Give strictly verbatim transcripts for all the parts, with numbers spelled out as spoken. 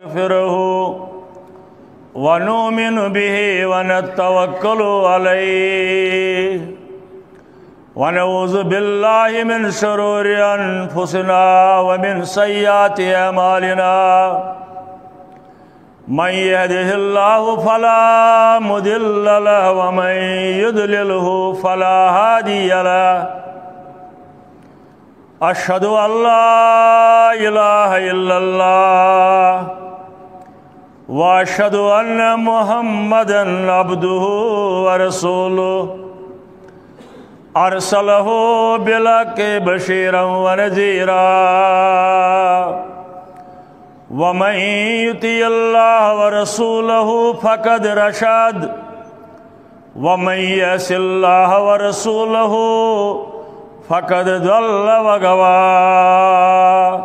ونستغفره ونؤمن به ونتوكل عليه ونعوذ بالله من شرور أنفسنا ومن سيئات أعمالنا. من يهده الله فلا مضل له ومن يضلله فلا هادي له. أشهد أن لا إله إلا الله وأشهد أن محمدا عبده ورسوله. أرسله بالحق بشيرا ونذيرا. ومن يطع الله ورسوله فقد رشد. ومن يعص الله ورسوله فقد ضل وغوى.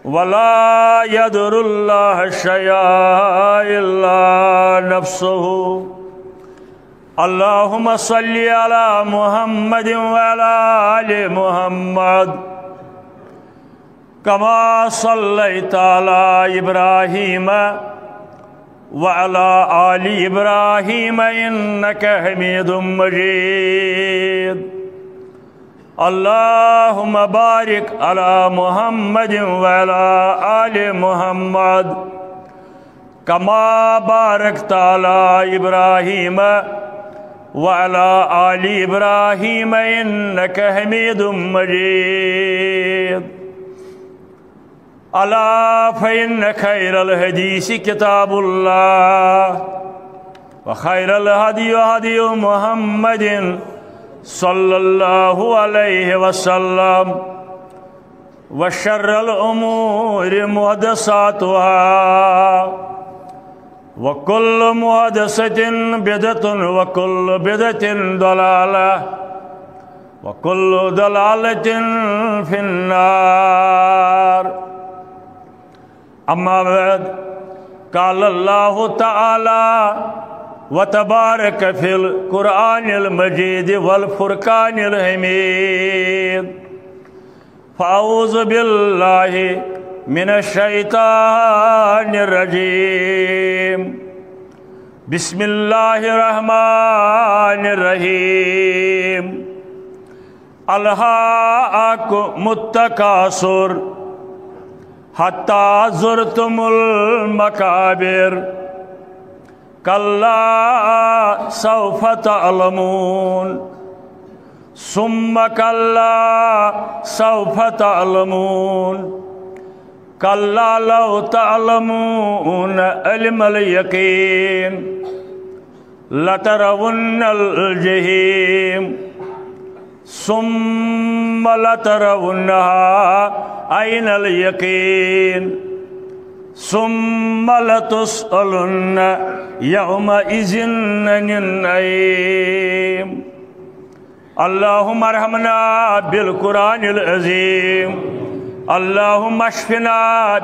ولا يضر الله شيئا إلا نفسه. اللهم صل على محمد وعلى آل محمد كما صليت على إبراهيم وعلى آل إبراهيم إنك حميد مجيد. اللهم بارك على محمد وعلى آل محمد كما باركت على إبراهيم وعلى آل إبراهيم إنك حميد مجيد. ألا فإن خير الحديث كتاب الله، وخير الهدي هدي محمد صلى الله عليه وسلم، وشر الأمور محدثاتها، وكل محدثة بدعة، وكل بدعة ضلالة، وكل ضلالة في النار. أما بعد، قال الله تعالى وتبارك في القرآن المجيد والفرقان الحميد. فأعوذ بالله من الشيطان الرجيم. بسم الله الرحمن الرحيم. ألهاكم التكاثر حتى زرتم المقابر. كلا سوف تعلمون. ثم كلا سوف تعلمون. كلا لو تعلمون علم اليقين لترون الجحيم ثم لترونها عين اليقين ثم لتسألن يومئذ عن النعيم. اللهم ارحمنا بالقرآن العظيم. اللهم اشفنا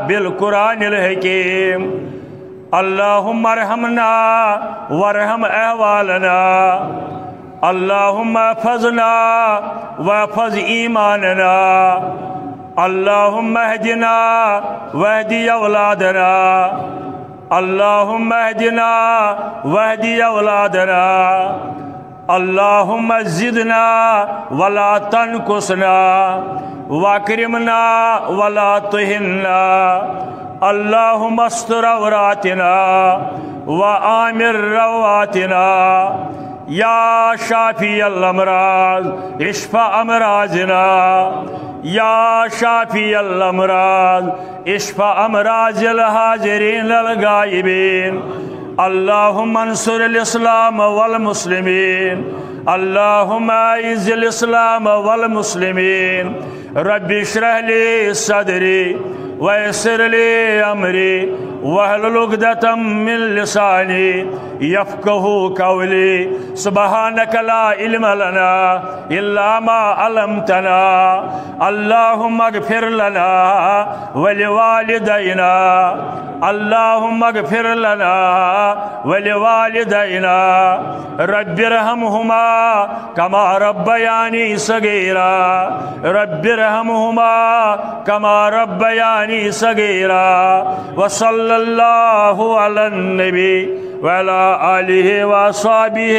بالقرآن الحكيم. اللهم ارحمنا وارحم أحوالنا. اللهم احفظنا واحفظ إيماننا. اللهم اهدنا واهد أولادنا. اللهم اهدنا واهد أولادنا. اللهم زدنا ولا تنقصنا، وأكرمنا ولا تهنا. اللهم استر عوراتنا وآمن روعاتنا. يا شافي الأمراض، اشف أمراضنا. يا شافي الأمراض، اشف أمراض الحاضرين الغائبين. اللهم انصر الإسلام والمسلمين. اللهم أعز الإسلام والمسلمين. رب اشرح لي صدري ويسر لي أمري واحلل عقدة من لساني يفقهوا قولي. سبحانك لا علم لنا إلا ما علمتنا. اللهم اغفر لنا ولوالدينا. اللهم اغفر لنا ولوالدينا. رب ارحمهما كما ربياني صغيرا. رب ارحمهما كما ربياني صغيرا، وصلى الله على النبي وعلى آله وأصحابه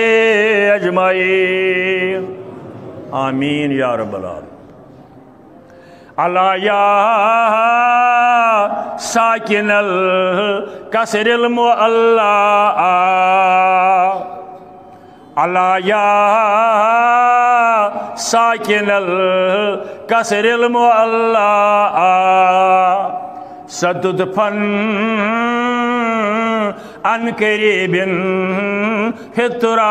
أجمعين. آمين يا رب العالمين. ألا يا ساكن الكسر المعلى، ألا يا ساكن الكسر المعلى، ستدفن عن قريب في التراب،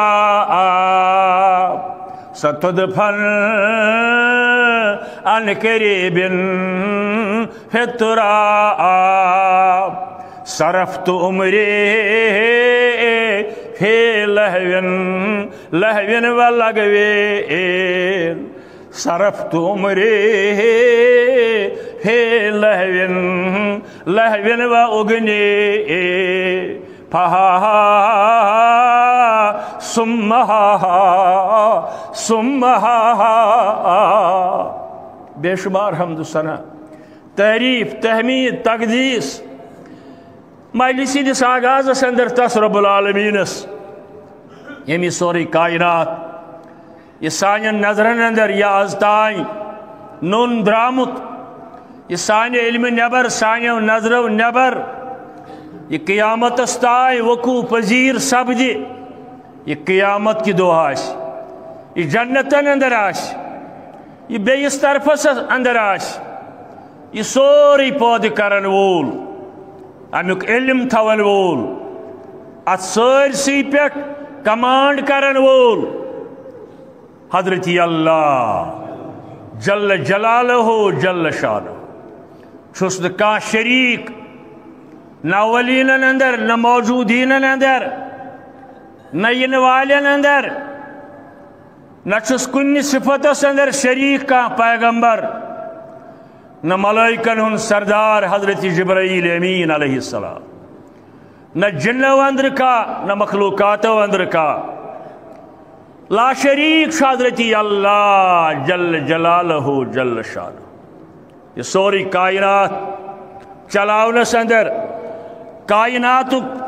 ستدفن عن قريب في التراب. صرفت عمري في لهو، لهو ولغو، صرفت عمري في لهو، لهو وأغني، فها ها ثم ها ها ثم ها ها۔ بے شمار حمد و ثنا، تعریف، تحمید، تقدیس۔ مجلس ہٕنٛدِس آغازس اندر تس رب العالمینس، ییٚمۍ یہِ سورُے کائنات، یہِ سانٮ۪ن نظرن اندر، یہِ از تام نوٚن درامُت، یہِ سانہِ علمہٕ نٮ۪بر، سانٮ۪و نظرو نٮ۪بر، یہِ قیامتس تام وقوع پذیر سپدِ، یہِ قیامت کہِ دۄہ آسہِ، یہِ جنتن اندر آسہِ، یہِ بیٚیِس طرفس اندر آسہِ، یہِ سورُے پٲدٕ کرن وول، امیُک علم تھاون وول، اتھ سٲرسٕے پٮ۪ٹھ کمانڈ کرن وول حضرت اللہ جل جلالہ جل شانہ۔ چھُس نہٕ کانٛہہ شریٖک، نہ اولینن اندر، نہ موجودینن اندر، نہ یِنہٕ والٮ۪ن اندر، نہ چھُس کُنہِ صفتس اندر شریٖک کانٛہہ پیغمبر، نہ ملائکن ہُنٛد سردار حضرت جبرائیل امین علیہ السلام، نہ جنو اندر کانٛہہ، نہ مخلوقاتو اندر کانٛہہ۔ لا شریٖک چھُ حضرت اللہ جل جلالہ جل شانہ۔ یہِ سورُے کائنات چلاونس اندر، کائناتُک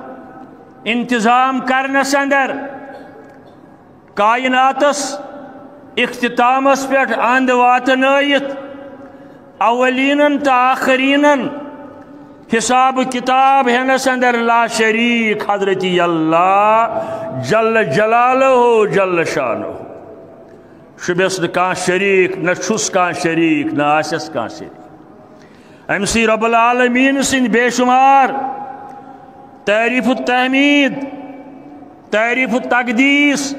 انتظام کرنس اندر، کائناتس اختتامس پٮ۪ٹھ اند واتنٲیِتھ، اولینن تہٕ آخرینن حساب کتاب ہینس اندر لا شریٖک حضرت اللہ جل جلالہ جل شانہ۔ شوٗبٮ۪س نہٕ کانٛہہ شریٖک، نہ چھُس کانٛہہ شریٖک، نہ آسٮ۪س کانٛہہ شریٖک۔ أمۍ سٕے رب العالمین سٕنٛدۍ بے شمار تعریف و تحمید، تعریف و تقدیس،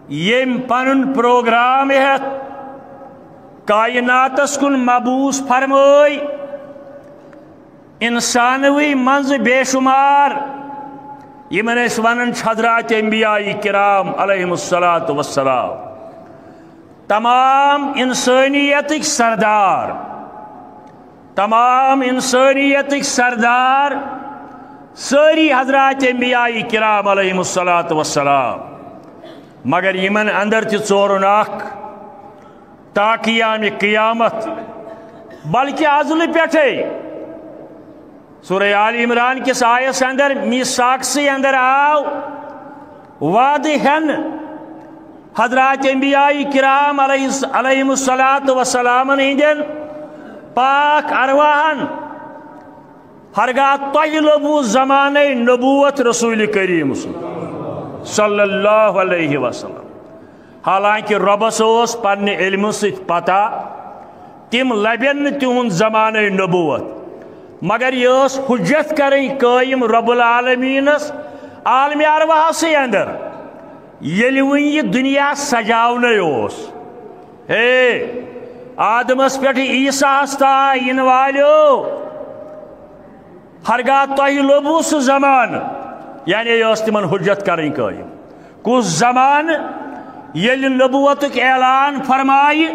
ییٚمۍ پنُن پروگرام ہٮ۪تھ کائناتس کُن مبعوث فرمٲے، انسانوٕے منٛزٕ بے شمار، یِمن أسۍ ونان چھِ حضرات انبیاء کرام علیہم الصلوۃ والسلام، تمام انسانیتٕکۍ سردار، تمام انسانیتٕکۍ سردار، سٲری حضرات انبیاء کرام علیہم الصلوۃ والسلام۔ مگر یِمن اندر تہِ ژورُن اکھ، تا قیام قیامت، بلکہ ازلہٕ پٮ۪ٹھے۔ سورہ آل عمران کِس آیس اندر، میثاق سٕے اندر آو وعدٕ ہٮ۪نہٕ حضرات انبیاء کرام علیہ، علیہم الصلوۃ والسلامن ہٕنٛدٮ۪ن پاک ارواحن، ہرگاہ تۄہہِ لوٚبوُ زمانَے نبوت رسول کریم صلی اللہ علیہ وسلم۔ حالانکہ رۄبس اوس پننہِ علمہٕ سۭتۍ پتہ تِم لبن نہٕ تِہُنٛد زمانَے نبوت، مگر یہِ ٲس حجت کرٕنۍ قٲیِم رب العالمینس عالمِ ارواحسٕے اندر، ییٚلہِ وُنہِ یہِ دُنیا سجاونَے اوس۔ ہے، آدمس پٮ۪ٹھ عیسیٰ ہس تام یِنہٕ والیو، ہرگاہ تۄہہِ لوٚبوُ سُہ زمانہٕ، یعنی یہِ ٲس تِمن حجت کرٕنۍ قٲیِم۔ کُس زمانہٕ؟ ییٚلہِ نبوتُک اعلان فرمایہِ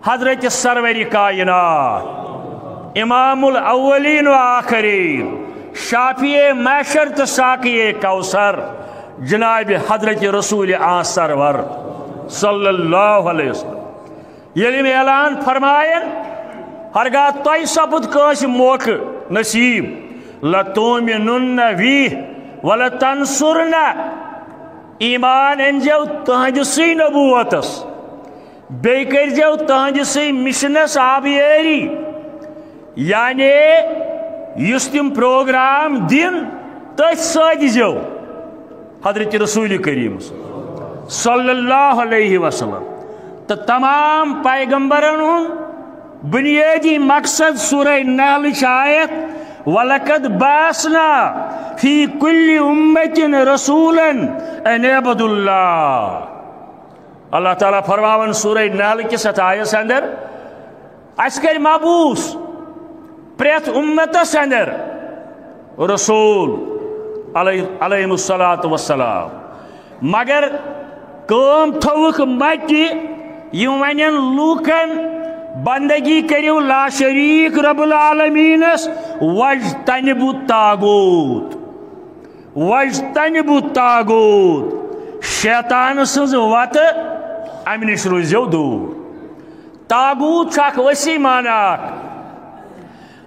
حضرت سرور کائنات، امام الاولین و آخرین، شافع محشر تہٕ ساقی کوثر، جناب حضرت رسول آ سرور صلی اللہ علیہ وسلم۔ ییٚلہِ یِم اعلان فرماین، ہرگاہ تۄہہِ سپُد کٲنٛسہِ موقعہٕ نصیٖب، لَتُؤْمِنُنَّ بِهِ وَلَتَنْصُرُنَّهُ۔ ایمان أنۍزیو تہنٛدِسٕے نبوتس، بیٚیہِ کٔرۍزیو تہنٛدِسٕے مِشنس آبیٲری۔ یعنی یُس تِم پروگرام دِن، تٔتھۍ سۭتۍ دیٖزیو حضرت رسول کریم صلی اللہ علیہ وسلم۔ تہٕ تمام پیغمبرن ہُنٛد بنیٲدی مقصد سورہ نحل چھِ آیت، "وَلَقَدْ بَعَثْنَا فِي كُلِّ أُمَّةٍ رَسُولًا أَنِ اعْبُدُوا اللَّهَ۔" اللہ تعالیٰ فرماوان سورہ نحل کِس اتھ آیس اندر، اسہِ کٔرۍ مبعوث پرٛٮ۪تھ اُمتس اندر رسول علیہ، علیہم الصلوۃ والسلام۔ مگر کٲم تھٲوٕکھ متہِ، یِم ونن لوٗکن، بندگی کٔرِو لا شریٖک رب العالمینس، واجتنبوا الطاغوت، واجتنبوا الطاغوت، شیطان سٕنٛز وتہٕ، امہِ نِش روٗزِو دوٗر۔ طاغوت چھُ اکھ وسیع معنی اکھ۔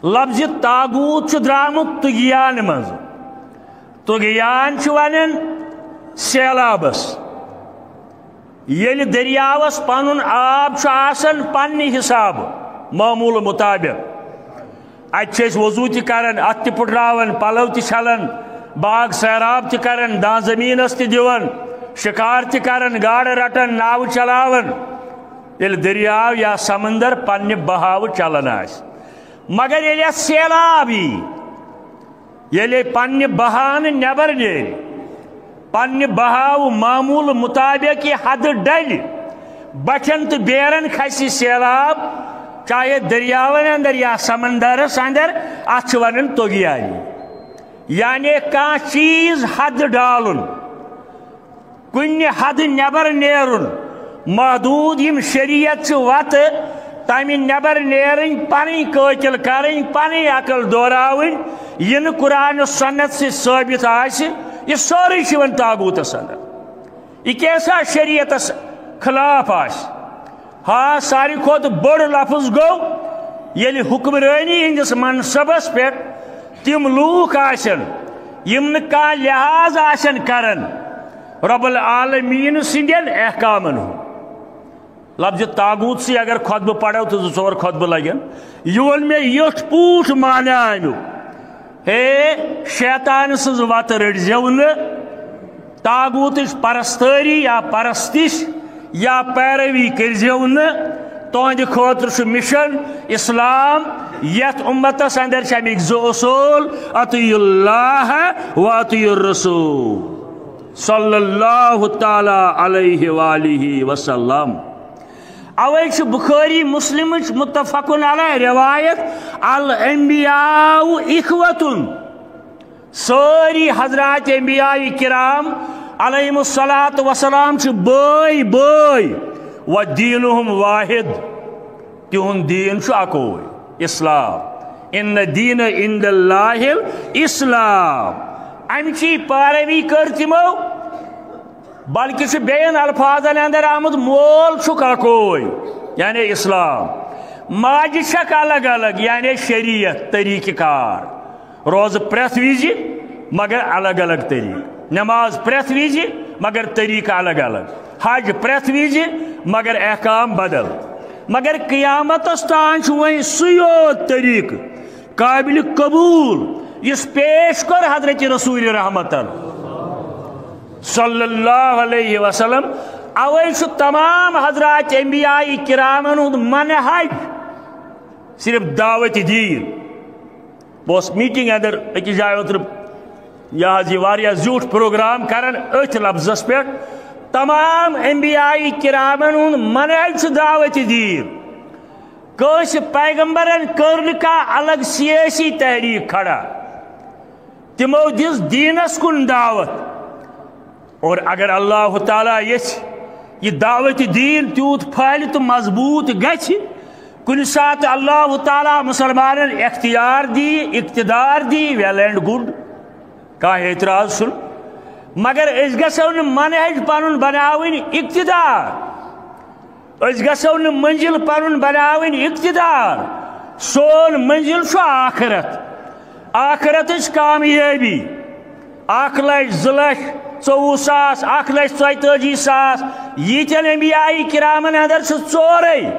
لفظِ طاغوت چھُ درٛامُت طغیان منٛز۔ طغیان چھِ ونان سیلابس۔ ییٚلہِ دٔریاوس پنُن آب چھُ آسان پننہِ حسابہٕ، معموٗلہٕ مطابق، اتہِ چھِ أسۍ وضو تہِ کران، اتھ تہِ پھُٹراوان، پلو تہِ چھلان، باغ سیراب تہِ کران، دان زٔمیٖنس تہِ دِوان، شکار تہِ کران، گاڈٕ رٹان، ناوٕ چلاوان۔ ییٚلہِ دٔریاو یا سمندر پننہِ بہاوٕ چلان آسہِ، مگر ییٚلہِ اتھ سیلاب یی، ییٚلہِ پننہِ بہانہٕ نٮ۪بر نیرِ، پننہِ بہاوٕ معموٗلہٕ مطابق یہِ حدٕ ڈلہِ، بٹھٮ۪ن تہٕ بیرن کھسہِ سیلاب، چاہے دٔریاون اندر یا سمندرس اندر، اتھ چھِ ونان طغیانی۔ یعنی کانٛہہ چیٖز حدٕ ڈالُن، کُنہِ حدٕ نٮ۪بر نیرُن، محدوٗد یِم شریعت چھِ وتہٕ، تمہِ نٮ۪بر نیرٕنۍ، پنٕنۍ قٲتل کرٕنۍ، پنٕنۍ عقل دوراوٕنۍ، یہِ نہٕ قرآن و سنت سۭتۍ ثٲبت آسہِ، یہِ سورُے چھُ یِوان طاغوٗتس اندر۔ یہِ کیٛاہ سا شریعتس خلاف آسہِ؟ ہاں، ساروی کھۄتہٕ بوٚڑ لفظ گوٚو، ییٚلہِ حکمرٲنی ہٕنٛدِس منصبس پٮ۪ٹھ تِم لوٗکھ آسن، یِم نہٕ کانٛہہ لحاظ آسن کران رب العالمین سٕنٛدٮ۪ن احکامن ہُنٛد۔ لفظِ طاغوت سٕے اگر خطبہٕ پرو تہٕ زٕ ژور خطبہٕ لگن، یہِ ووٚن مےٚ یُتھ پوٗٹھ معنی امیُک۔ ہے، شیطان سٕنٛز وتہٕ رٔٹزیو نہٕ، طاغوتٕچ پرستٲری یا پرستش یا پیروی کٔرزیو نہٕ۔ تُہنٛدِ خٲطرٕ چھُ مشن اسلام، یتھ امتس اندر چھِ امیِکۍ زٕ اصوٗل، اطیعوا اللہ و اطیعوا الرسول صلی اللہ تعالیٰ علیہ وآلہ وسلم۔ اوے چھُ بخاری مسلمٕچ متفقن علیہ روایت، الانبیاء اخوتن، سٲری حضرات انبیاء کرام علیہم الصلوۃ والسلام چھِ بٲے بٲے، و دینہم واحد، تِہُنٛد دیٖن چھُ اکوے، اسلام۔ ان الدین عند اللہ الاسلام۔ امچی پیروی کٔر تِمو، بلکہ چھُ بیٚین الفاظن اندر آمُت، مول چھُکھ اکوے، یعنی اسلام۔ ماجہِ چھکھ الگ الگ، یعنی شریعت، طریقہ کار۔ روزٕ پرٛٮ۪تھ وِزِ، مگر الگ الگ طریقہٕ۔ نماز پرٛٮ۪تھ وِزِ، مگر طریقہٕ الگ الگ۔ حج پرٛٮ۪تھ وِزِ، مگر احکام بدل۔ مگر قیامتس تام چھُ وۄنۍ سُے یوت طریقہٕ قابل قبول، یُس پیش کوٚر حضرت رسول رحمتن صلی اللہ علیہ وسلم۔ اوے چھُ تمام حضرات انبیاء کرامن ہُنٛد منہج صرف دعوت دین۔ بہٕ اوسُس میٖٹِنٛگ اندر أکِس جایہِ اوترٕ، یہِ حظ یہِ واریاہ زیوٗٹھ پروگرام کران أتھۍ لفظس پٮ۪ٹھ۔ تمام انبیاء کرامن ہُنٛد منہج چھُ دعوت دین۔ کٲنٛسہِ پیغمبرن کٔر نہٕ کانٛہہ الگ سیٲسی تحریک کھڑا، تِمو دِژ دیٖنس کُن دعوت۔ اور اگر اللہ تعالیٰ یژھِ، یہِ دعوت دیٖن تیوٗت پھہلہِ تہٕ مضبوٗط گژھِ، کُنہِ ساتہٕ اللہ تعالیٰ مسلمانن اختیار دی، اقتدار دی، well and good، کانٛہہ اعتراض چھُنہٕ۔ مگر أسۍ گژھو نہٕ منہج پنُن بناوٕنۍ اقتدار، أسۍ گژھو نہٕ منزل پنُن بناوٕنۍ اقتدار، سون منزل چھُ آخرت، آخرتٕچ کامیٲبی۔ اکھ لچھ، زٕ لچھ، ژوٚوُہ ساس، اکھ لچھ ژۄیتٲجی ساس، ییٖتٮ۪ن انبیاء کرامن اندر چھِ ژورے،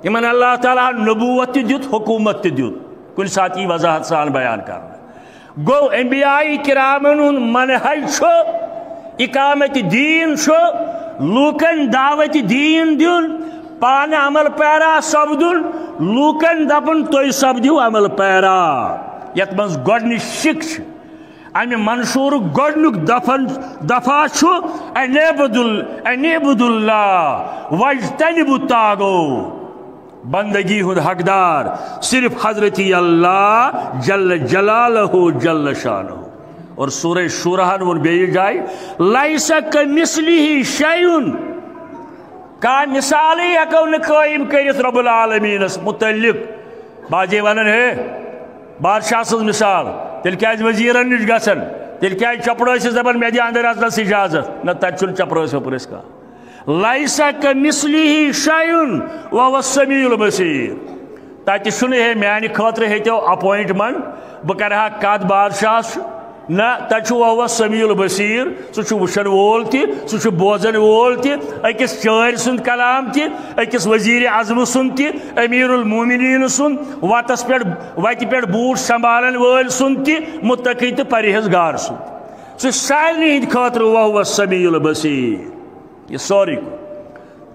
یِمن اللہ تعالیٰ ہن نبوت تہِ دیُت، حکومت تہِ دیُت۔ کُنہِ ساتہٕ یی وضاحت سان بیان کرنہٕ۔ گوٚو، انبیاء کرامن ہُنٛد منہج چھُ اقامت دین چھُ، لوٗکن دعوت دین دیُن، پانہٕ عمل پیرا سپدُن، لوٗکن دپُن، تُہۍ سپدِو عمل پیرا۔ یتھ منٛز گۄڈٕنِچ شِک چھِ، امہِ منشورُک گۄڈٕنیُک دفن، دفعہ چھُ، "ان اعبدوا ال-، ان اعبدوا اللہ واجتنبوا الطاغوت"۔ بندگی ہُنٛد حقدار صرف حضرت اللہ جل جلالہ جل شانہ۔ اور سورہ شورہن ووٚن بیٚیہِ جایہِ، "لیس کمثلہ شیء"۔ کانٛہہ مثالٕے ہٮ۪کو نہٕ قٲیِم کٔرِتھ رب العالمینس متعلق۔ بعضے ونان، "ہے، بادشاہ سٕنٛز مثال، تیٚلہِ کیازِ وزیرن نِش گژھن؟ تیٚلہِ کیازِ چپڑٲسِس دپان، 'مےٚ دِ اندر اژنس اجازت'؟" نہ، تتہِ چھُنہٕ چپڑٲسۍ وپڑٲسۍ کانٛہہ۔ "لیس کمثلہ شیء وہو السمیع البصیر"۔ تتہِ چھُنہٕ، ہے، میانہِ خٲطرٕ ہیٚتیو اپوینٹمنٹ، بہٕ کرٕ ہا کتھ بادشاہس چھُ۔ نہ، تتہِ چھُ وہو السمیع البصیر، سُہ چھُ وٕچھن وول تہِ، سُہ چھُ بوزن وول تہِ، أکِس چٲرۍ سُنٛد کلام تہِ، أکِس وزیر اعظم سُنٛد تہِ، امیر المومنین سُنٛد، وتس پٮ۪ٹھ، وتہِ پٮ۪ٹھ بوٗٹ سنبھالن وٲلۍ سُنٛد تہِ، متقی تہٕ پرہیزگار سُنٛد۔ سُہ چھُ سارنٕے ہٕنٛدِ خٲطرٕ وہو السمیع البصیر۔ یہِ سورُے گوٚو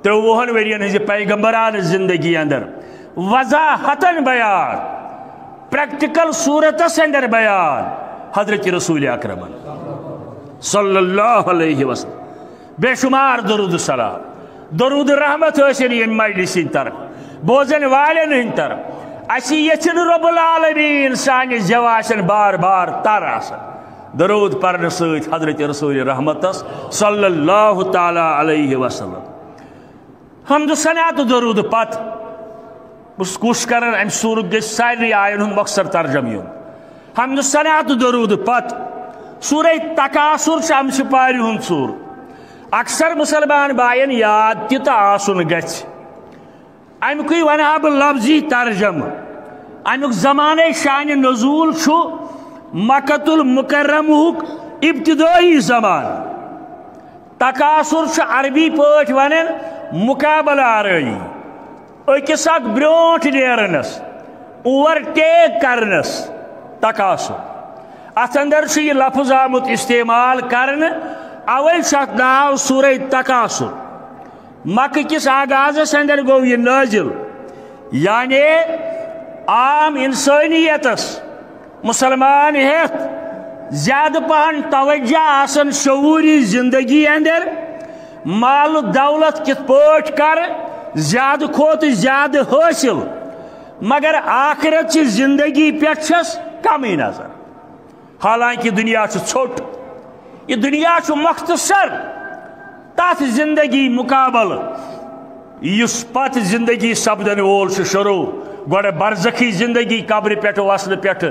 ترٛۆوُہن ؤرین ہٕنٛزِ پیغمبرانہٕ زندگی اندر وضاحتن بیان، پریکٹیکل صورتس اندر بیان حضرت رسول اکرمن صلی اللہ علیہ وسلم۔ بے شمار درود و سلام، درود رحمت حٲصِل ییٚمہِ مجلس ہٕنٛدِ طرف، بوزن والٮ۪ن ہٕنٛدِ طرف۔ اَسہِ یژھِ نہٕ رب العالمین سانہِ زٮ۪و آسن بار بار تر آسان۔ درود پرنہٕ سۭتۍ حضرت رسول رحمتس صلی اللہ تعالیٰ علیہ وسلم۔ حمد و ثنا تہٕ درود پتہٕ، بہٕ چھُس کوٗشِش کران امہِ سورُک گژھِ سارنٕے آین ہُنٛد مۄخصر ترجمہٕ یُن۔ حمد و ثنا تہٕ درود پتہٕ، سورہ تکاثر چھُ امہِ سپارِ ہُنٛد سورٕ۔ اکثر مسلمان باین یاد تہِ تہٕ آسُن گژھِ۔ اَمیُکُے وَنہٕ ہا بہٕ لفظی ترجمہٕ۔ اَمیُک زمانَے شانِ نزول چھُ مکۃ المکرمہُک ابتدٲئی زمانہٕ۔ تکاثر چھُ عربی پٲٹھۍ وَنان مقابلہٕ آرٲیی، أکِس اکھ برٛونٛٹھ نیرنس، اوور ٹیک کرنس تکاثر۔ اتھ اندر چھُ یہِ لفظ آمُت استعمال کرنہٕ، اوے چھُ اتھ ناو سورہ تکاثر۔ مکہ کِس آغازس اندر گوٚو یہِ نٲزِل، یعنی عام انسٲنیتس مسلمان ہیتھ زیادٕ پہن توجہ آسان شعوری زندگی اندر، مال و دولت کِتھ پٲٹھۍ کرٕ زیادٕ کھۄتہٕ زیادٕ حٲصِل، مگر آخرت چہِ زندگی پٮ۪ٹھ چھس کمٕے نظر۔ حالانکہ دنیا چھُ ژھوٚٹ، یہِ دنیا چھُ مختصر، تتھ زندگی مقابلہٕ یُس پتہٕ زندگی سپدن وول چھُ شروع، گۄڈٕ برزخی زندگی قبرِ پٮ۪ٹھ وسنہٕ پٮ۪ٹھٕ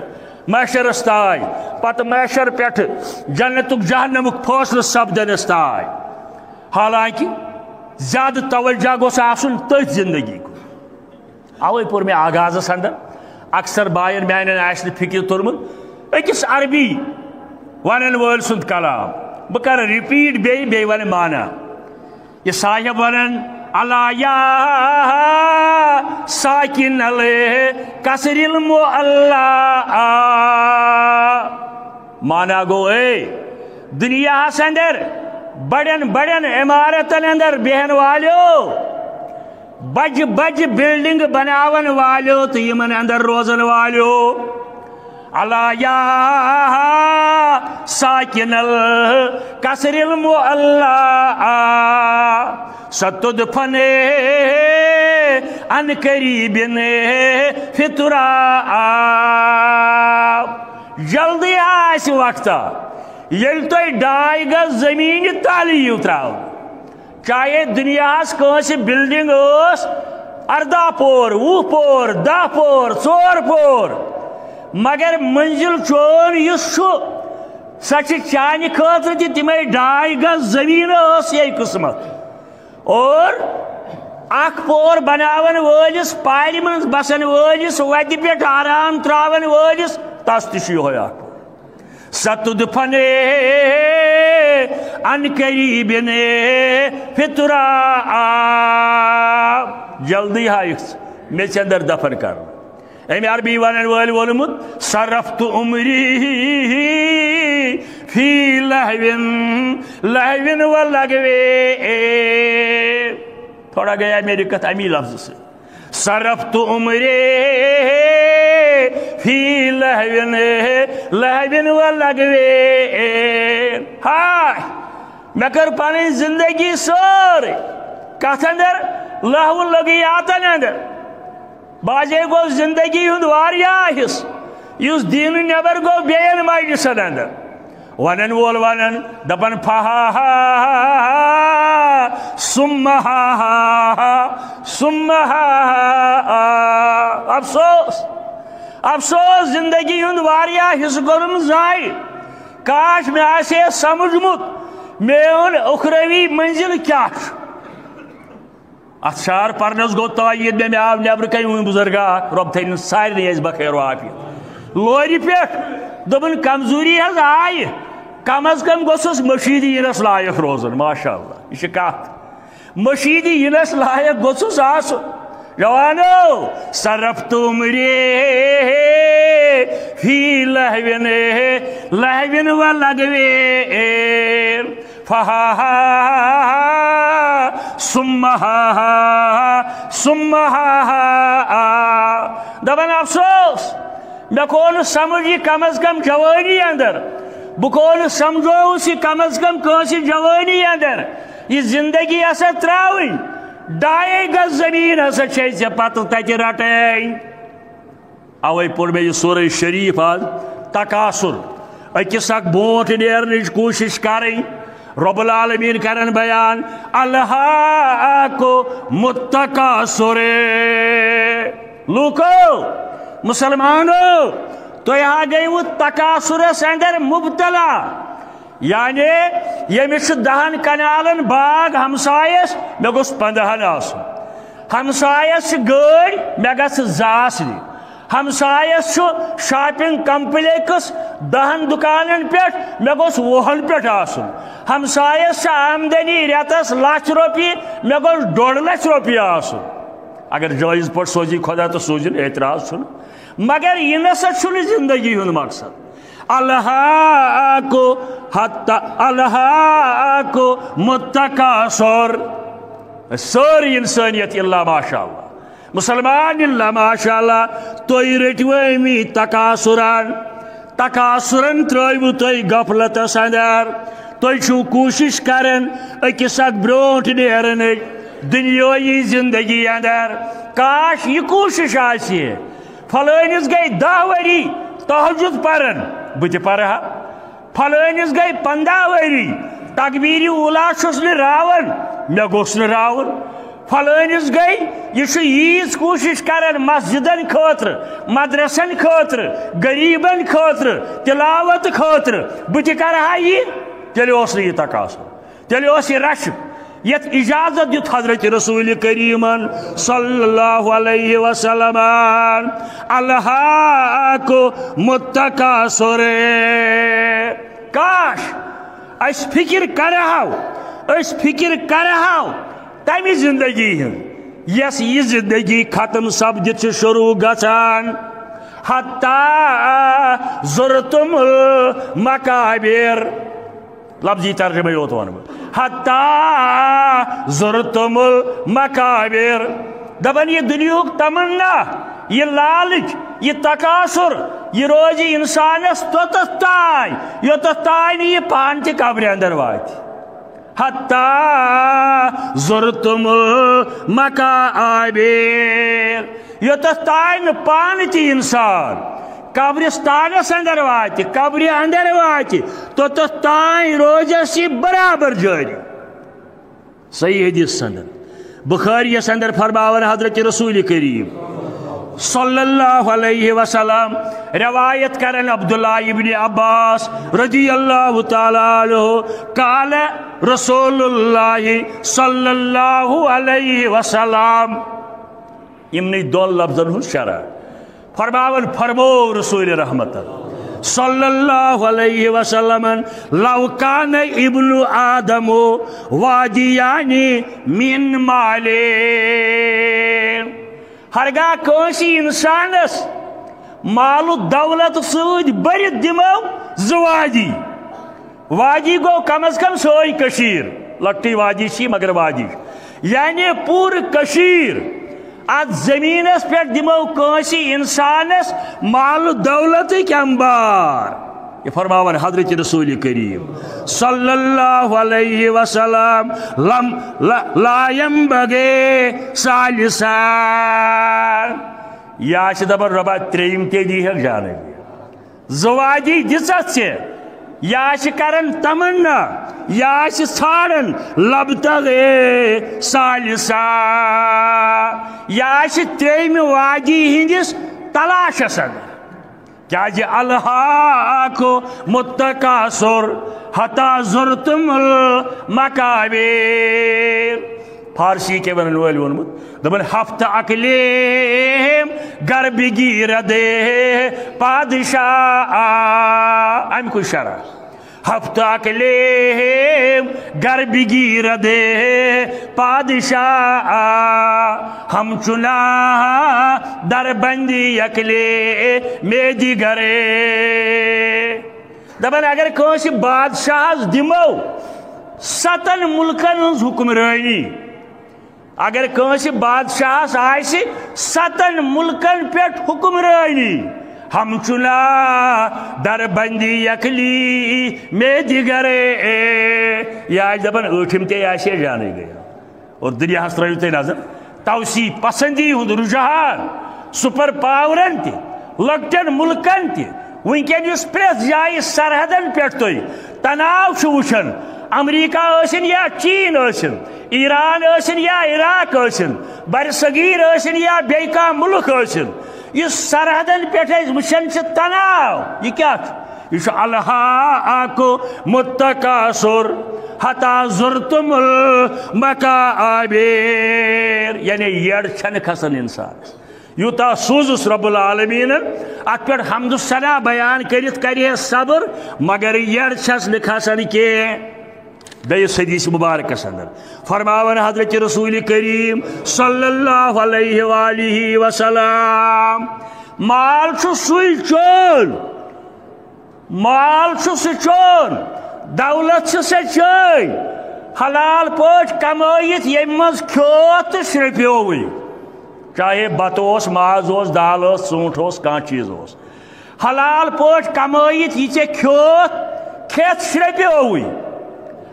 محشرس تام، پتہٕ محشر پٮ۪ٹھٕ جنتُک جہنمُک فٲصلہٕ سپدنس تام۔ حالانکہ زیادٕ توجہ گوٚژھ آسُن تٔتھۍ زندگی کُن۔ اوے پوٚر مےٚ آغازس اندر، اکثر باین میانٮ۪ن آسہِ نہٕ فکرِ توٚرمُت، أکِس عربی ونن وٲلۍ سُنٛد کلام۔ بہٕ کرٕ ریپیٹ بیٚیہِ، بیٚیہِ ونہٕ معنی۔ یہِ صاحب ونان، "الا یا ساکن القصر المعلا"۔ معنی گوٚو، اے دنیاہس اندر بڑٮ۪ن بڑٮ۪ن عمارتن اندر بیہن والیو، بجہِ بجہِ بلڈنگ بناون والیو تہٕ یِمن اندر روزن والیو، الا یا ساکن القصر المعلا، ستدفن عن قریب فی التراب۔ جلدی آسہِ وقتہ، ییٚلہِ تُہۍ ڈاے گز زمین تل یِیِو تراونہٕ۔ چاہے دنیاہس کٲنٛسہِ بلڈنگ ٲس ارداہ پور، وُہ پور، دَہ پور، ژور پور، مگر منزل چون یُس چھُ، سۄ چھِ چانہِ خٲطرٕ تہِ تِمے ڈاے گز زمین ٲس یے قسمت۔ اور اکھ پور بناون وٲلِس، پارِ منٛز بسن وٲلِس، وتہِ پٮ۪ٹھ آرام تراون وٲلِس، تس تہِ چھُ یِہوٚے اکھ پور۔ ستدفن عن قریب فی تراب۔ جلدی ہا یُس مےٚ ژےٚ اندر دفن کرنہٕ۔ أمۍ عربی ونن وٲلۍ ووٚنمُت، صرفت عمری فی لہو، لہو و لغو۔ تھوڑا گٔیے مےٚ دِقت امی لفظہٕ سۭتۍ۔ صرفت عمری فی لہو، لہو و لغو۔ ہاے، مےٚ کٔر پنٕنۍ زندگی سٲرٕے کتھ اندر؟ لہو لغویاتن اندر۔ بعضے گوٚو زندگی ہُنٛد واریاہ حصہٕ، یُس دیٖنہٕ نٮ۪بر گوٚو بیٚین مجلسن اندر۔ ونن وول ونن، دپان، فہا ہا ہا ہا، ثم ہا ہا ہا، ثم ہا ہا ہا۔ افسوس، افسوس، زندگی ہُنٛد واریاہ حصہٕ کوٚرُم ضایع۔ کاش مےٚ آسہِ ہے سمجھمُت میون اُخروی منزل کیٛاہ چھُ۔ اتھ شعر پرنس گوٚو تٲیید، مےٚ، مےٚ آو نیبرٕ کنہِ وُنہِ بُزرگا اکھ، رۄب تھٲینن سارنٕے اَسہِ بخیر و عافیت۔ لورِ پٮ۪ٹھ دوٚپُن، کمزوری حظ آیہِ، کم از کم گوٚژھُس مشیٖدِ یِنس لایق روزُن۔ ماشاء اللہ، یہِ چھِ کتھ۔ مشیٖدِ یِنس لایق گوٚژھُس آسُن۔ جوانو، صرفت عمری فی لہو، لہو و لغو۔ فہا ہا ہا ہا، ثم ہا ہا ہا، ثم ہا ہا ہا۔ دپان، افسوس، مےٚ کوٚر نہٕ سمجھ یہِ کم از کم جوٲنی اندر۔ بہٕ کوٚر نہٕ سمجھووُس یہِ کم از کم کٲنٛسہِ جوٲنی اندر۔ یہِ زندگی ہسا ترٛاوٕنۍ، ڈاے گز زمیٖن ہسا چھے ژےٚ پتہٕ تتہِ رٹٕنۍ۔ اوے پوٚر مےٚ یہِ سورہ شریف آز، تکاثر، أکِس اکھ برونٛٹھ نیرنٕچ کوٗشِش کرٕنۍ۔ رب العالمین کرن بیان، الہاکم التکاثر۔ لوٗکو، مسلمانو، تُہۍ ہا گٔیوٕ تکاثرس اندر مبتلا۔ یعنی، ییٚمِس چھُ دَہَن کنالن باغ ہمسایس، مےٚ گوٚژھ پنٛداہَن آسُن۔ ہمسایس چھِ گٲڑۍ، مےٚ گژھِ زٕ آسنہِ۔ ہمسایس چھُ شاپنگ کمپلیکس دَہَن دُکانن پٮ۪ٹھ، مےٚ گوٚژھ وُہَن پٮ۪ٹھ آسُن۔ ہمسایس چھِ آمدنی رٮ۪تس لچھ رۄپیہِ، مےٚ گوٚژھ ڈۄڈ لچھ رۄپیہِ آسُن۔ اگر جٲیز پٲٹھۍ سوزی خۄدا تہٕ سوٗزِن، اعتراض چھُنہٕ۔ مگر یہِ نسا چھُنہٕ زندگی ہُنٛد مقصد۔ الہاکم حتی، الہاکم التکاثر۔ سٲرٕے انسٲنیت الا ماشاء اللہ۔ مسلمان الا ماشاء اللہ۔ تُہۍ رٔٹِو أمی تکاثرن۔ تکاثرن ترٛٲوِو تُہۍ غفلتس اندر۔ تُہۍ چھِو کوٗشش کران أکِس اکھ برونٛٹھ نیرنٕچ دُنیٲیی زندگی اندر۔ کاش یہِ کوٗشش آسہِ ہے۔ فلٲنِس گٔے دَہ ؤری تہجد پران، بہٕ تہِ پرٕ ہا۔ فلٲنِس گٔے پنٛداہ ؤری تکبیرِ اوٗلا چھُس نہٕ راوان، مےٚ گوٚژھ نہٕ راوُن۔ فلٲنِس گٔے، یہِ چھُ ییٖژ کوٗشِش کران مسجدن خٲطرٕ، مدرسن خٲطرٕ، غریٖبن خٲطرٕ، تلاوت خٲطرٕ، بہٕ تہِ کرٕ ہا یہِ، تیٚلہِ اوس نہٕ یہِ تکاثر۔ تیٚلہِ اوس یہِ رشک، یتھ اجازت دیُت حضرت رسول کریمن صلی اللہ علیہ وسلمن، الہاکم التکاثر۔ کاش أسۍ فکر کرہو، أسۍ فکر کرہو تمہِ زندگی ہٕنٛز، یۄس یہِ زندگی ختم سپدِتھ چھِ شروع گژھان۔ حتی زرتم المقابر۔ لفظی ترجمے یوت ونہٕ بہٕ۔ حتی زرتم المقابر۔ دپان، یہِ دُنیاہُک تمنا، یہِ لالچ، یہِ تکاثر، یہِ روزِ انسانس توٚتتھ تام، یوٚتتھ تام نہٕ یہِ پانہٕ تہِ قبرِ اندر واتہِ۔ حتی زرتم المقابر۔ یوٚتتھ تام نہٕ پانہٕ تہِ انسان قبرستانس اندر واتہِ، قبرِ اندر واتہِ، توٚتتھ تام روزس یہِ برابر جٲری۔ صحیح حدیث اندر، بخاریس اندر فرماوان حضرت رسول کریم، صلی اللہ علیہ وسلم۔ روایت کرن عبداللہ ابن عباس رضی اللہ تعالیٰ عنہ، قال رسول اللہ صلی اللہ علیہ وسلم۔ یِمنٕے دۄن لفظن ہُنٛد شرح۔ فرماوان فرمو رسول رحمت صلی اللہ علیہ وسلم، لو کان ابن آدم وادیان من مال۔ ہرگاہ کٲنٛسہِ اِنسانس مال و دولت سۭتۍ بٔرِتھ دِمو زٕ وادی، وادی گوٚو کم از کم سٲنۍ کٔشیٖر، لۄکٹٕے وادی چھِ مگر وادی، یعنی پوٗرٕ کٔشیٖر، اتھ زٔمیٖنس پٮ۪ٹھ دِمو کٲنٛسہِ اِنسانس مال و دولتٕکۍ انبار۔ یہِ فرماوان حضرت رسول کریم صلی اللہ علیہ وسلم، لم لا، لا ينبغي ثالثا۔ یا چھِ دپان رۄبا ترٛیٚیِم تہِ دیٖہکھ جانٕے۔ زٕ وادی دِژتھ ژےٚ، یا چھِ کران تمنا، یا چھِ ژھانڈان لبتغی ثالثا، یا چھِ ترٛیٚیمہِ وادی ہٕنٛدِس تلاشس اندر۔ کیازِ الہاکم التکاثر حتی زرتم المقابر۔ فارسی کیٛاہ ونان وٲلۍ ووٚنمُت؟ دپان، ہفت اقلیم گر بگیرد پادشاہ۔ اَمہِ کُے شرح۔ ہفت اقلیم گر بگیرد پادشاہ، ہم چنا در بندی اقلیم دیگر۔ دپان، اگر کٲنٛسہِ بادشاہس دِمو ستن مُلکن ہٕنٛز حکمرٲنی، اگر کٲنٛسہِ بادشاہس آسہِ ستن مُلکن پٮ۪ٹھ حکمرٲنی، ہم چنا در بندی اقلیم دیگر، یہِ آسہِ دپان ٲٹھِم تہِ آسہِ ہے جانٕے گٔیے۔ اور دُنیاہس ترٲیِو تُہۍ نظر، توسیع پسندی ہُنٛد رجحان سپر پاورن تہِ، لۄکٹٮ۪ن مُلکن تہِ، وٕنکٮ۪ن یُس پرٛٮ۪تھ جایہِ سرحدن پٮ۪ٹھ تُہۍ تناو چھِو وٕچھان، امریکہ ٲسِن یا چین ٲسِن، ایران ٲسِن یا عراق ٲسِن، بر صغیر ٲسِن یا بیٚیہِ کانٛہہ مُلک ٲسِن، یُس سرحدن پٮ۪ٹھ أسۍ وٕچھان چھِ تناو، یہِ کیٛاہ چھُ؟ یہِ چھُ الہاکم التکاثر حتی زرتم المقابر، یعنی یٔڈ چھنہٕ کھسان انسانس۔ یوٗتاہ سوٗزُس رب العالمیٖنن، اتھ پٮ۪ٹھ حمد و ثنا بیان کٔرِتھ کرِ ہے صبر، مگر یٔڈ چھس نہٕ کھسان کینٛہہ۔ بیٚیِس حدیث مبارکس اندر فرماوان حضرت رسول کریم صلی اللہ علیہ وآلہ وسلم، مال چھُ سُے چون، مال چھُ سُہ چون، دولت چھِ سۄ چٲنۍ، حلال پٲٹھۍ کمٲیِتھ ییٚمہِ منٛز کھیوٚو تہٕ شرٛپیووٕے، چاہے بتہٕ اوس، ماز اوس، دال ٲس، ژوٗنٛٹھ اوس، کانٛہہ چیٖز اوس، حلال پٲٹھۍ کمٲیِتھ یہِ ژےٚ کھیوٚوتھ، کھٮ۪تھ شرٛپیووٕے۔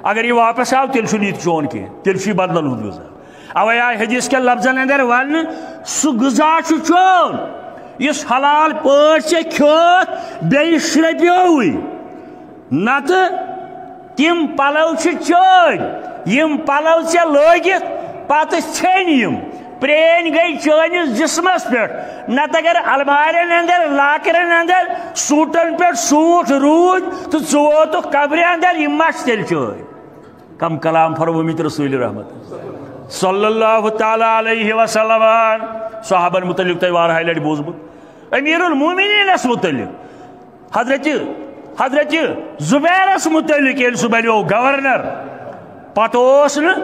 اگر یہِ واپس آو، تیٚلہِ چھُنہٕ یہِ تہِ چون کینٛہہ، تیٚلہِ چھُ یہِ بدلن ہُنٛد غذا۔ اوے آے حدیث کٮ۪ن لفظن اندر وننہٕ، سُہ غذا چھُ چون یُس حلال پٲٹھۍ ژےٚ کھیوٚوتھ بیٚیہِ شرٛپیووٕے۔ نتہٕ تِم پلو چھِ چٲنۍ، یِم پلو ژےٚ لٲگِتھ پتہٕ ژھیٚنۍ یِم۔ پرٛٲنۍ گٔے چٲنِس جسمس پٮ۪ٹھ۔ نتہٕ اگر المارٮ۪ن اندر، لاکرن اندر سوٗٹن پٮ۪ٹھ سوٗٹ روٗدۍ تہٕ ژٕ ووتُکھ قبرِ اندر، یِم ما چھِ تیٚلہِ چٲنۍ؟ کم کلام فرمٲومٕتۍ رسول رحمت صلی اللہ تعالیٰ علیہ وسلم۔ صحابن متعلق تۄہہِ واریاہہِ لٹہِ بوٗزمُت، امیر المومنینس متعلق، حضرت، حضرت زبیرس متعلق، ییٚلہِ سُہ بنیو گورنر، پتہٕ اوس نہٕ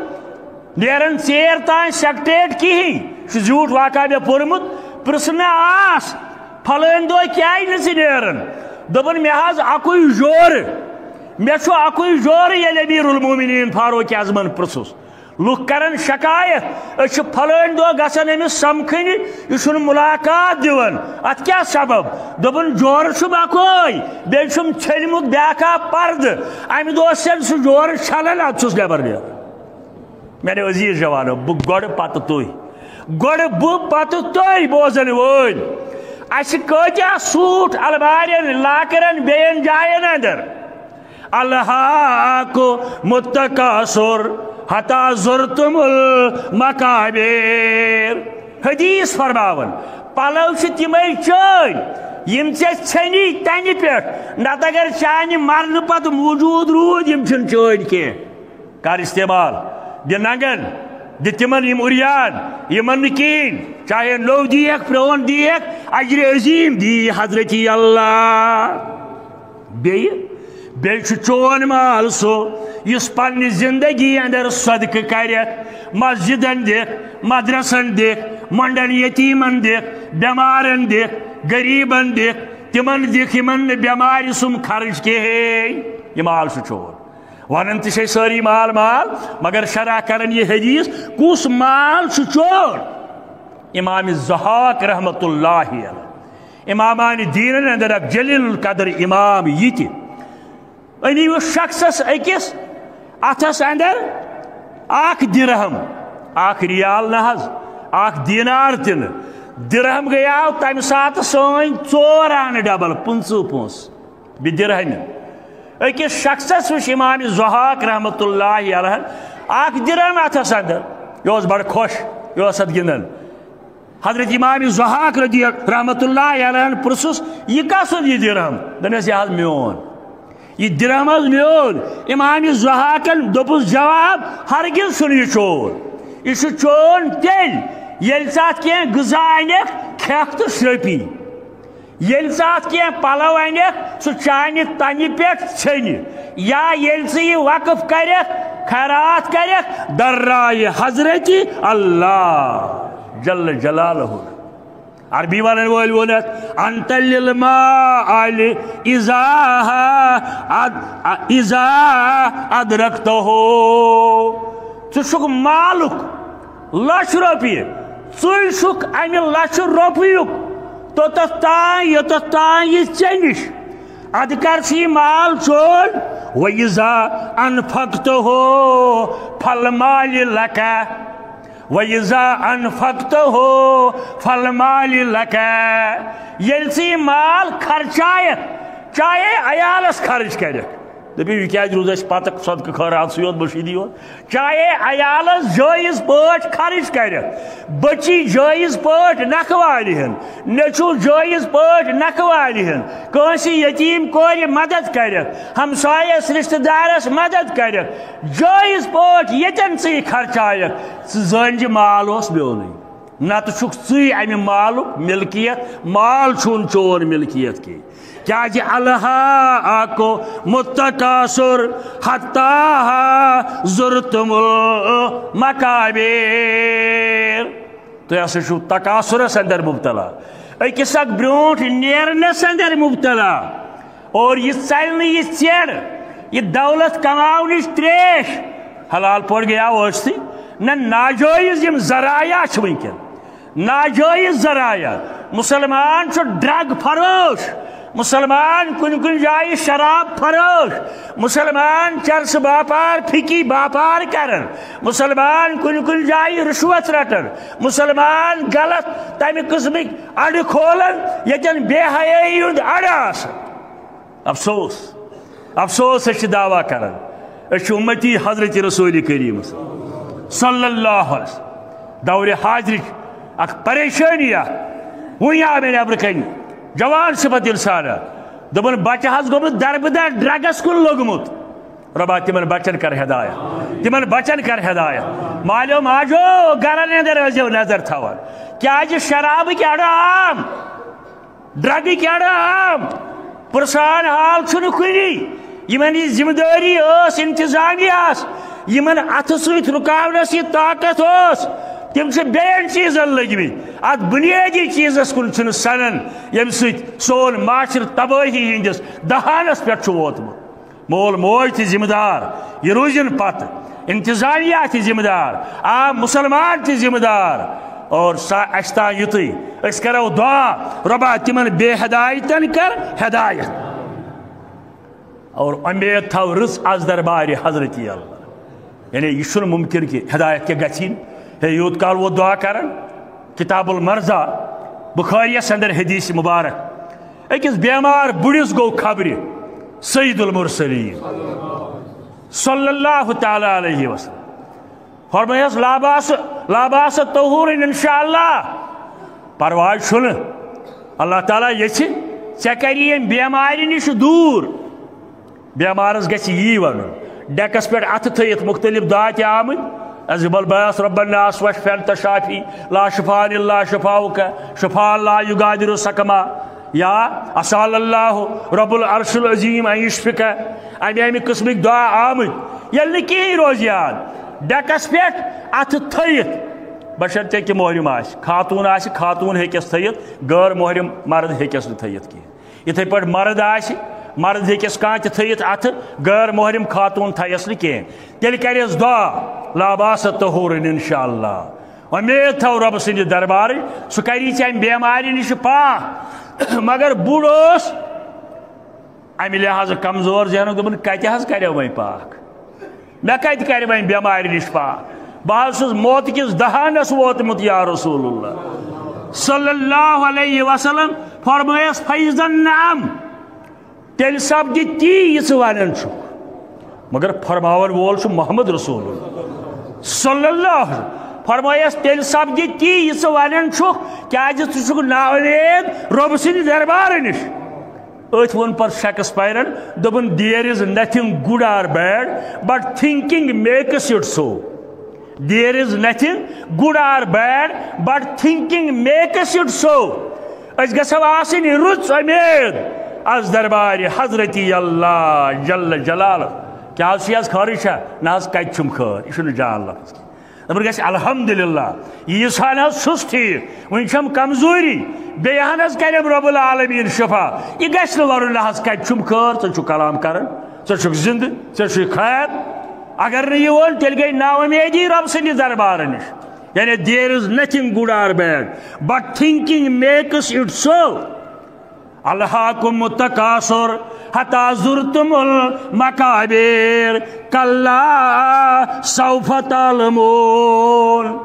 نیران ژیر تام سیکریٹریٹ کِہیٖنۍ۔ یہِ چھُ زیوٗٹھ واقعہ مےٚ پوٚرمُت۔ پرٛژھنہٕ آس، فلٲنۍ دۄہ کیٛازِ نہٕ ژٕ نیران؟ دوٚپُن، مےٚ حظ اَکُے جورٕ، مےٚ چھُ اَکُے جورٕ، ییٚلہِ امیر المومنین فاروق اعظمن پرٛژھُس۔ لُکھ کرن شکایت، أسۍ چھِ فلٲنۍ دۄہ گژھان أمِس سمکھٕنہِ، یہِ چھُنہٕ ملاقات دِوان، اتھ کیٛاہ سبب؟ دوٚپُن، جورٕ چھُم اکوے، بیٚیہِ چھُم ژھیٚنمُت بیٛاکھ اکھ پردٕ، امہِ دۄہ چھَنہٕ سُہ جورٕ چھلان، اتھ چھُس نٮ۪بر نیران۔ میانیو عزیز جوانو، بہٕ گۄڈٕ پتہٕ تُہۍ، گۄڈٕ بہٕ پتہٕ تُہۍ بوزن وٲلۍ۔ اسہِ کۭتیاہ سوٗٹ المارٮ۪ن، لاکرن، بیٚین جاین اندر۔ الہاکم التکاثر حتی زرتم المقابر۔ حدیث فرماون، پلو چھِ تِمے چٲنۍ، یِم ژےٚ ژھیٚنی تَنہِ پٮ۪ٹھ، نتہٕ اگر چانہِ مرنہٕ پتہٕ موجود روٗد، یِم چھِنہٕ چٲنۍ کینٛہہ۔ کر استعمال، دِ ننگن، دِ تِمن یِم عریان، یِمن نہٕ کِہیٖنۍ، چاہے نوٚو دیکھ، پرٛون دیکھ، اجرِ عظیٖم دی حضرتی اللہ۔ بیٚیہِ، بیٚیہِ چھُ چون مال سُہ، یُس پننہِ زندگی اندر صدقہٕ کرٮ۪کھ، مسجدن دِکھ، مدرسن دِکھ، مۄنڈن یتیٖمن دِکھ، بٮ۪مارن دِکھ، غریٖبن دِکھ، تِمن دِکھ، یِمن نہٕ بٮ۪مارِ سُم خرٕچ کِہیٖنۍ۔ یہِ مال چھُ چون۔ ونان تہِ چھِ سٲری مال مال، مگر شرح کران یہِ حدیث، کُس مال چھُ چون؟ امام ضحاک رحمت اللہ علیہ، امامان دینن اندر اکھ جلیل القدر امام یہِ تہِ۔ أمۍ وُچھ شخصس أکِس اتھس اندر اکھ درہم، اکھ ریال نہ حظ، اکھ دینار تہِ نہٕ۔ درہم گٔیاو تمہِ ساتہٕ سٲنۍ ژور آنہٕ ڈبل، پٕنٛژٕہ پونٛسہٕ۔ بدرہمہِ۔ أکِس شخصس وُچھ امام ضحاک رحمت اللہ علیہ اکھ درہم اتھس اندر۔ یہِ اوس بڑٕ خۄش، یہِ اوس اتھ گِنٛدان۔ حضرت امام ضحاک رضی رحمت اللہ علیہ پرٛژھُس، "یہِ کس سُنٛد یہِ درہم؟" دوٚپنس، "یہِ حظ میون۔ یہِ درہم حظ میون۔" امام ضحاکن دوٚپُس جواب، "ہرگز چھُنہٕ یہِ چون۔ یہِ چھُ چون تیٚلہِ، ییٚلہِ ژٕ اتھ کینٛہہ غذا انکھ، کھٮ۪کھ تہٕ شرٛپی۔" ییٚلہِ ژٕ اتھ کینٛہہ پلو انکھ، سُہ چانہِ تنہِ پٮ۪ٹھ ژھیٚنہِ، یا ییٚلہِ ژٕ یہِ وقف کرکھ، خیرات کرکھ، درایہِ حضرت اللہ جل جلالہ۔ عربی ونن وٲلۍ ووٚن اتھ، "انت للمال اذا اد-، اذا ادرکتہ۔" ژٕ چھُکھ مالُک لچھ رۄپیہِ، ژٕے چھُکھ امہِ لچھِ رۄپیُک توٚتتھ تام، یوٚتتھ تام یہِ ژےٚ نِش۔ ادٕ کر ژٕ یہِ مال چون، وَإِذَا أَنفَقْتَهُ فَالْمَالِ لَكَ، وَإِذَا أَنفَقْتَهُ فَالْمَالِ لَكَ۔ ییٚلہِ ژٕ یہِ مال خرچایکھ، چاہے عیالس خرٕچ کرکھ، دٔپِو، یہِ کیٛازِ روٗز اَسہِ پتہٕ صدقہٕ خٲراتسٕے یوت، مٔشیٖدی یوت؟ چاہے عیالس جٲیز پٲٹھۍ خرٕچ کرکھ، بچی جٲیز پٲٹھۍ نکھٕ والہِ ہن، نیٚچو جٲیز پٲٹھۍ نکھٕ والہِ ہن، کٲنٛسہِ یتیٖم کورِ مدد کرکھ، ہمسایس رشتہٕ دارس مدد کرکھ، جٲیز پٲٹھۍ ییٚتٮ۪ن ژٕ یہِ خرچایکھ، ژٕ زٲنۍ زِ مال اوس میونُے۔ نتہٕ چھُکھ ژٕے امہِ مالُک ملکیت، مال چھُنہٕ چون ملکیت کینٛہہ۔ کیازِ الہاکم التکاثر حتی زرتم المقابر۔ تُہۍ ہسا چھِو تکاثرس اندر مبتلا، أکِس اکھ برونٛٹھ نیرنس اندر مبتلا۔ اور یہِ ژلہِ نہٕ یہِ ژیڑ، یہِ دولت کماونٕچ تریش حلال پٲٹھۍ گٔیاو ٲسۍتھٕے۔ نہ، ناجٲیز یِم ذرایع چھِ وٕنکیٚن، ناجٲیز ذرایع۔ مسلمان چھُ ڈرگ فروش، مسلمان کُنہِ کُنہِ جایہِ شراب فروش، مسلمان چرسہٕ باپار، پھِکی باپار کران، مسلمان کُنہِ کُنہِ جایہِ رشوت رٹان، مسلمان غلط تمہِ قٕسمٕکۍ اڈٕ کھولان، ییٚتٮ۪ن بے حیٲیی ہُنٛد اڈٕ آسان۔ افسوس، افسوس، أسۍ چھِ دعویٰ کران، أسۍ چھِ اُمتی حضرت رسول کریم صلی اللہ علیہ وسلم۔ دورِ حاضرٕچ اکھ پریشٲنی اکھ۔ وُنہِ آو مےٚ نٮ۪برٕ کنہِ جوان صفت انسان اکھ۔ دوٚپُن، بچہٕ حظ گوٚمُت دربٕدر، ڈرگس کُن لوٚگمُت۔ رۄبا، تِمن بچن کر ہدایت، تِمن بچن کر ہدایت۔ مالیو ماجو، گرن اندر ٲسۍزیو نظر تھاوان، کیازِ شرابٕکۍ اڈٕ عام، ڈرگٕکۍ اڈٕ عام، پرسان حال چھُنہٕ کُنی۔ یِمن یہِ ذمہٕ دٲری ٲس انتظامیہ ہس، یِمن اتھٕ سۭتۍ رُکاونس یہِ طاقت اوس، تِم چھِ بیٚین چیٖزن لٔگمٕتۍ۔ اتھ بُنیٲدی چیٖزس کُن چھُنہٕ سنان، ییٚمہِ سۭتۍ سون معاشرٕ تبٲہی ہٕنٛدِس دہانس پٮ۪ٹھ چھُ ووتمُت۔ مول موج تہِ ذمہٕ دار، یہِ روٗزِن پتہٕ، انتظامیہ تہِ ذمہٕ دار، عام مسلمان تہِ ذمہٕ دار۔ اور سا-، اسہِ تام یُتُے، أسۍ کرو دعا، رۄبا، تِمن بے ہدایتن کر ہدایت۔ اور امید تھاو رٕژ از دربارِ حضرت اللہ۔ یعنی، یہِ چھُنہٕ ممکن کہِ ہدایت کیٛاہ گژھِ یِنۍ۔ ہے، یوٗت کال ووت دعا کران، کتاب المرضی، بخاریس اندر حدیث مبارک، أکِس بیمار بُڈِس گوٚو خبرِ سید المرسلین صلی اللہ تعالیٰ علیہ وسلم۔ فرمٲیس، "لا باس، لا باس طہور ان شاء اللہ۔" پرواے چھُنہٕ، اللہ تعالیٰ یژھِ ژےٚ کَری ییٚمہِ بیمارِ نِش دوٗر۔ بیمارس گژھِ یی ونُن، ڈیکس پٮ۪ٹھ اتھٕ تھٲیِتھ مختلف دعا تہِ آمٕتۍ، از بل بیس رب الناس واشف انت شافی، لا شفاء الا شفاؤک، شفاء لا یغادر سقما، یا اسال اللہ رب العرش العظیم ان یشفک۔ امہِ امہِ قسمٕکۍ دعا آمٕتۍ، ییٚلہِ نہٕ کِہیٖنۍ روزِ یاد، ڈیکس پٮ۪ٹھ اتھٕ تھٲیِتھ، بشرطیکہِ محرم آسہِ، خاتوٗن آسہِ، خاتوٗن ہیٚکٮ۪س تھٲیِتھ، غٲر محرم مرد ہیٚکٮ۪س نہٕ تھٲیِتھ کینٛہہ۔ یِتھے پٲٹھۍ مرد آسہِ، مرد ہیٚکٮ۪س کانٛہہ تہِ تھٲیِتھ اَتھٕ، غٲر محرم خاتوٗن تھایَس نہٕ کینٛہہ۔ تیٚلہِ کَرٮ۪س دعا، لا باس طہورن انشاءاللہ۔ وۄمید تھاو رۄبہٕ سٕنٛدِ دربارٕچ، سُہ کَری ژےٚ اَمہِ بٮ۪مارِ نِش پاک۔ مگر بُڈ اوس، اَمہِ لحاظہٕ کمزور ذہنُک، دوٚپُن، کَتہِ حظ کَرٮ۪و وۄنۍ پاک؟ مےٚ کتہِ کرِ وۄنۍ بٮ۪مارِ نِش پاک؟ بہٕ حظ چھُس موت کِس دہانس ووتمُت، یا رسول اللہ صلی اللہ علیہ وسلم۔ فرمٲیس، فیضن نعم، تیٚلہِ سپدِ تی یہِ ژٕ ونان چھُکھ۔ مگر فرماون وول چھُ محمد رسول اللہ صلی اللہ علیہ وسلم۔ فرمٲیس، تیٚلہِ سپدِ تی یہِ ژٕ ونان چھُکھ، کیازِ ژٕ چھُکھ ناامید رۄبہٕ سٕنٛدِ دربارٕ نِش۔ أتھۍ ووٚن پتہٕ شیکسپیرن، دوٚپُن، there is nothing good or bad, but thinking makes it so. There is nothing good or bad, but thinking makes it so. أسۍ گژھو آسٕنۍ رٕژ اُمید از دربارِ حضرتی اللہ جل جلالہ۔ کیٛاہ حظ چھُ یہِ حظ خٲرٕے چھا؟ نہ حظ، کتہِ چھُم خٲر؟ یہِ چھُنہٕ جان لفظ کینٛہہ۔ دَپان گژھِ، الحمدللہ، ییٖژ ہن حظ چھُس ٹھیٖک، وۄنۍ چھَم کمزوری، بیٚیہِ ہن حظ کرٮ۪م رب العالمین شفا۔ یہِ گژھِ نہٕ وَنُن، نہ حظ، کتہِ چھُم خٲر، ژٕ چھُکھ کلام کران، ژٕ چھُکھ زندٕ، ژےٚ چھُے خیر۔ اگر نہٕ یہِ ووٚن، تیٚلہِ گٔے نااُمیدی رب سٕنٛدِ دربارٕ نِش۔ یعنی، there is nothing good or bad, but thinking makes it so. الہاکم التکاثر حتی زرتم المقابر، کلا سوف تعلمون۔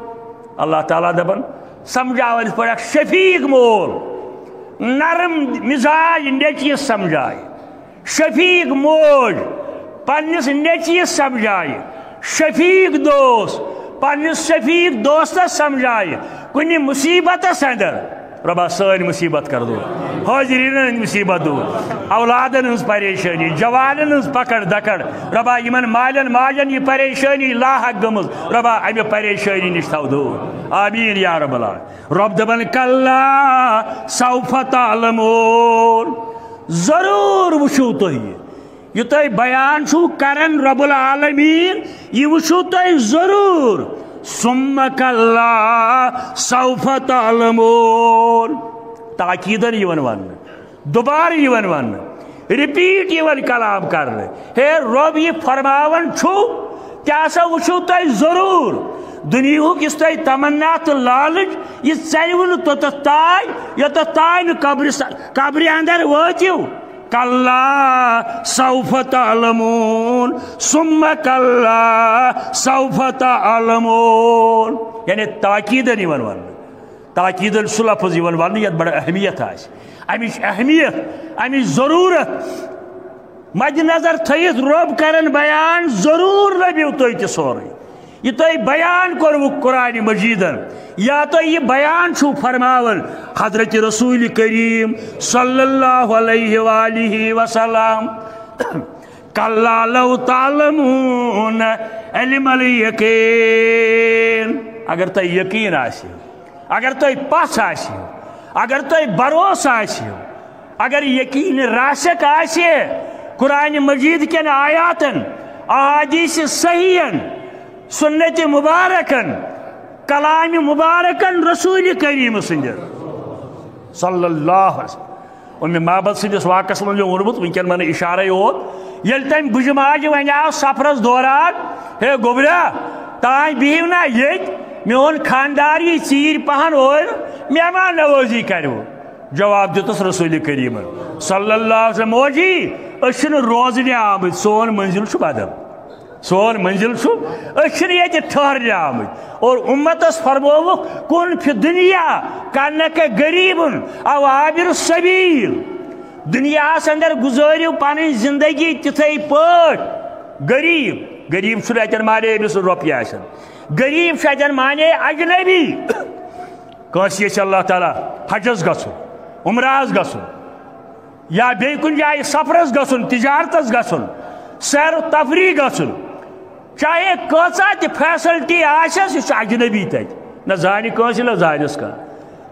اللہ تعالیٰ دپان، سمجھاوان یِتھ پٲٹھۍ اکھ شفیق مول، نرم مزاج نیچوِس سمجھایہِ، شفیق موج پننِس نیچوِس سمجھایہِ، شفیق دوست پننِس شفیق دوستس سمجھایہِ، کُنہِ مصیبتس اندر، رۄبا، سٲنۍ مصیبت کر دوٗر۔ حاضریٖنن ہٕنٛز مصیبت دوٗر۔ اولادن ہٕنٛز پریشٲنی، جوانن ہٕنٛز پکڑ دکڑ۔ رۄبا، یِمن مالٮ۪ن ماجن یہِ پریشٲنی لاحق گٔمٕژ، رۄبا، امہِ پریشٲنی نِش تھاو دوٗر۔ آمیٖن یا رب العالمین۔ رۄب دپان، کلا سوف تعلمون۔ ضروٗر وٕچھِو تُہۍ۔ یہِ تۄہہِ بیان چھُو کران رب العالمین، یہِ وٕچھِو تۄہہِ ضروٗر۔ ثم کلا سوف تعلمون۔ تاکیٖدن یِوان وننہٕ، دُبارٕ یِوان وننہٕ، رِپیٖٹ یِوان کلام کرنہٕ۔ ہے رۄب، یہِ فرماوان چھُو، تہِ ہسا وٕچھِو تۄہہِ ضروٗر۔ دُنیاہُک یُس تۄہہِ تمنا تہٕ لالٕچ، یہِ ژَلِوٕ نہٕ توٚتتھ تام، یوٚتتھ تام نہٕ قبرِس-، قبرِ اندر وٲتِو۔ کلا سوف تعلمون، ثم کلا سوف تعلمون۔ یعنی تاکیٖدن یِوان وننہٕ۔ تاکیٖدن سُہ لفظ یِوان وننہٕ یتھ بڑٕ اہمیت آسہِ۔ امِچ اہمیت، امِچ ضروٗرت مد نظر تھٲیِتھ رۄب کرن بیان، ضروٗر لٔبِو تُہۍ تہِ سورُے۔ یہِ تۄہہِ بیان کوٚروُ قرآنِ مجیٖدن، یا تۄہہِ یہِ بیان چھُو فرماوان حضرت رسول کریم صلی اللہ علیہ وآلہ وسلم، کلا لو تعلمون علم الیقین۔ اگر تۄہہِ یقیٖن آسہِ، اگر تۄہہِ پژھ آسہِ، اگر تۄہہِ بھروسہٕ آسہِ، اگر یقین راسخ آسہِ قرآن مجید کٮ۪ن آیاتن، احادیث صحیحن، سنت مبارکن، کلام مبارکن، رسول کریم سٕنٛدِ صلی اللہ علیہ وسلم۔ اُمہِ معبد سٕنٛدِس واقعس منٛز مےٚ ووٚنمُت، وٕنکٮ۪ن منہٕ اشارے یوت۔ ییٚلہِ تٔمۍ بُجہِ ماجہِ وَنیٛاو سفرس دوران، ہے گوٚبرا، تانۍ بِہِو نا ییٚتۍ، میون خانٛدار یی ژیٖرۍ پہن اورٕ، مہمان نوٲزی کرِوٕ۔ جواب دیُتُس رسول کریمن صلی اللہ علیہ وسلم، موجی، أسۍ چھِنہٕ روزنہِ آمٕتۍ، سون منزل چھُ بدل۔ سون منزل چھُ، أسۍ چھِنہٕ ییٚتہِ ٹھہرنہِ آمٕتۍ۔ اور اُمتس فرمووُکھ، کُن فی دنیا کانک غریب او عابر سبیل۔ دُنیاہس اندر گُزٲرِو پنٕنۍ زندگی تِتھے پٲٹھۍ۔ غریب، غریب چھُنہٕ اتٮ۪ن معنی أمِس رۄپیہِ آسن۔ غریب چھُ اتٮ۪ن معنی اجنبی۔ کٲنٛسہِ یژھِ اللہ تعالیٰ حجس گژھُن، عمرہس گژھُن، یا بیٚیہِ کُنہِ جایہِ سفرس گژھُن، تجارتس گژھُن، سیر و تفریح گژھُن، چاہے کۭژاہ تہِ فیسلٹی آسٮ۪س، یہِ چھُ اجنبی تتہِ، نہ زانہِ کٲنٛسہِ نہ زانٮ۪س کانٛہہ۔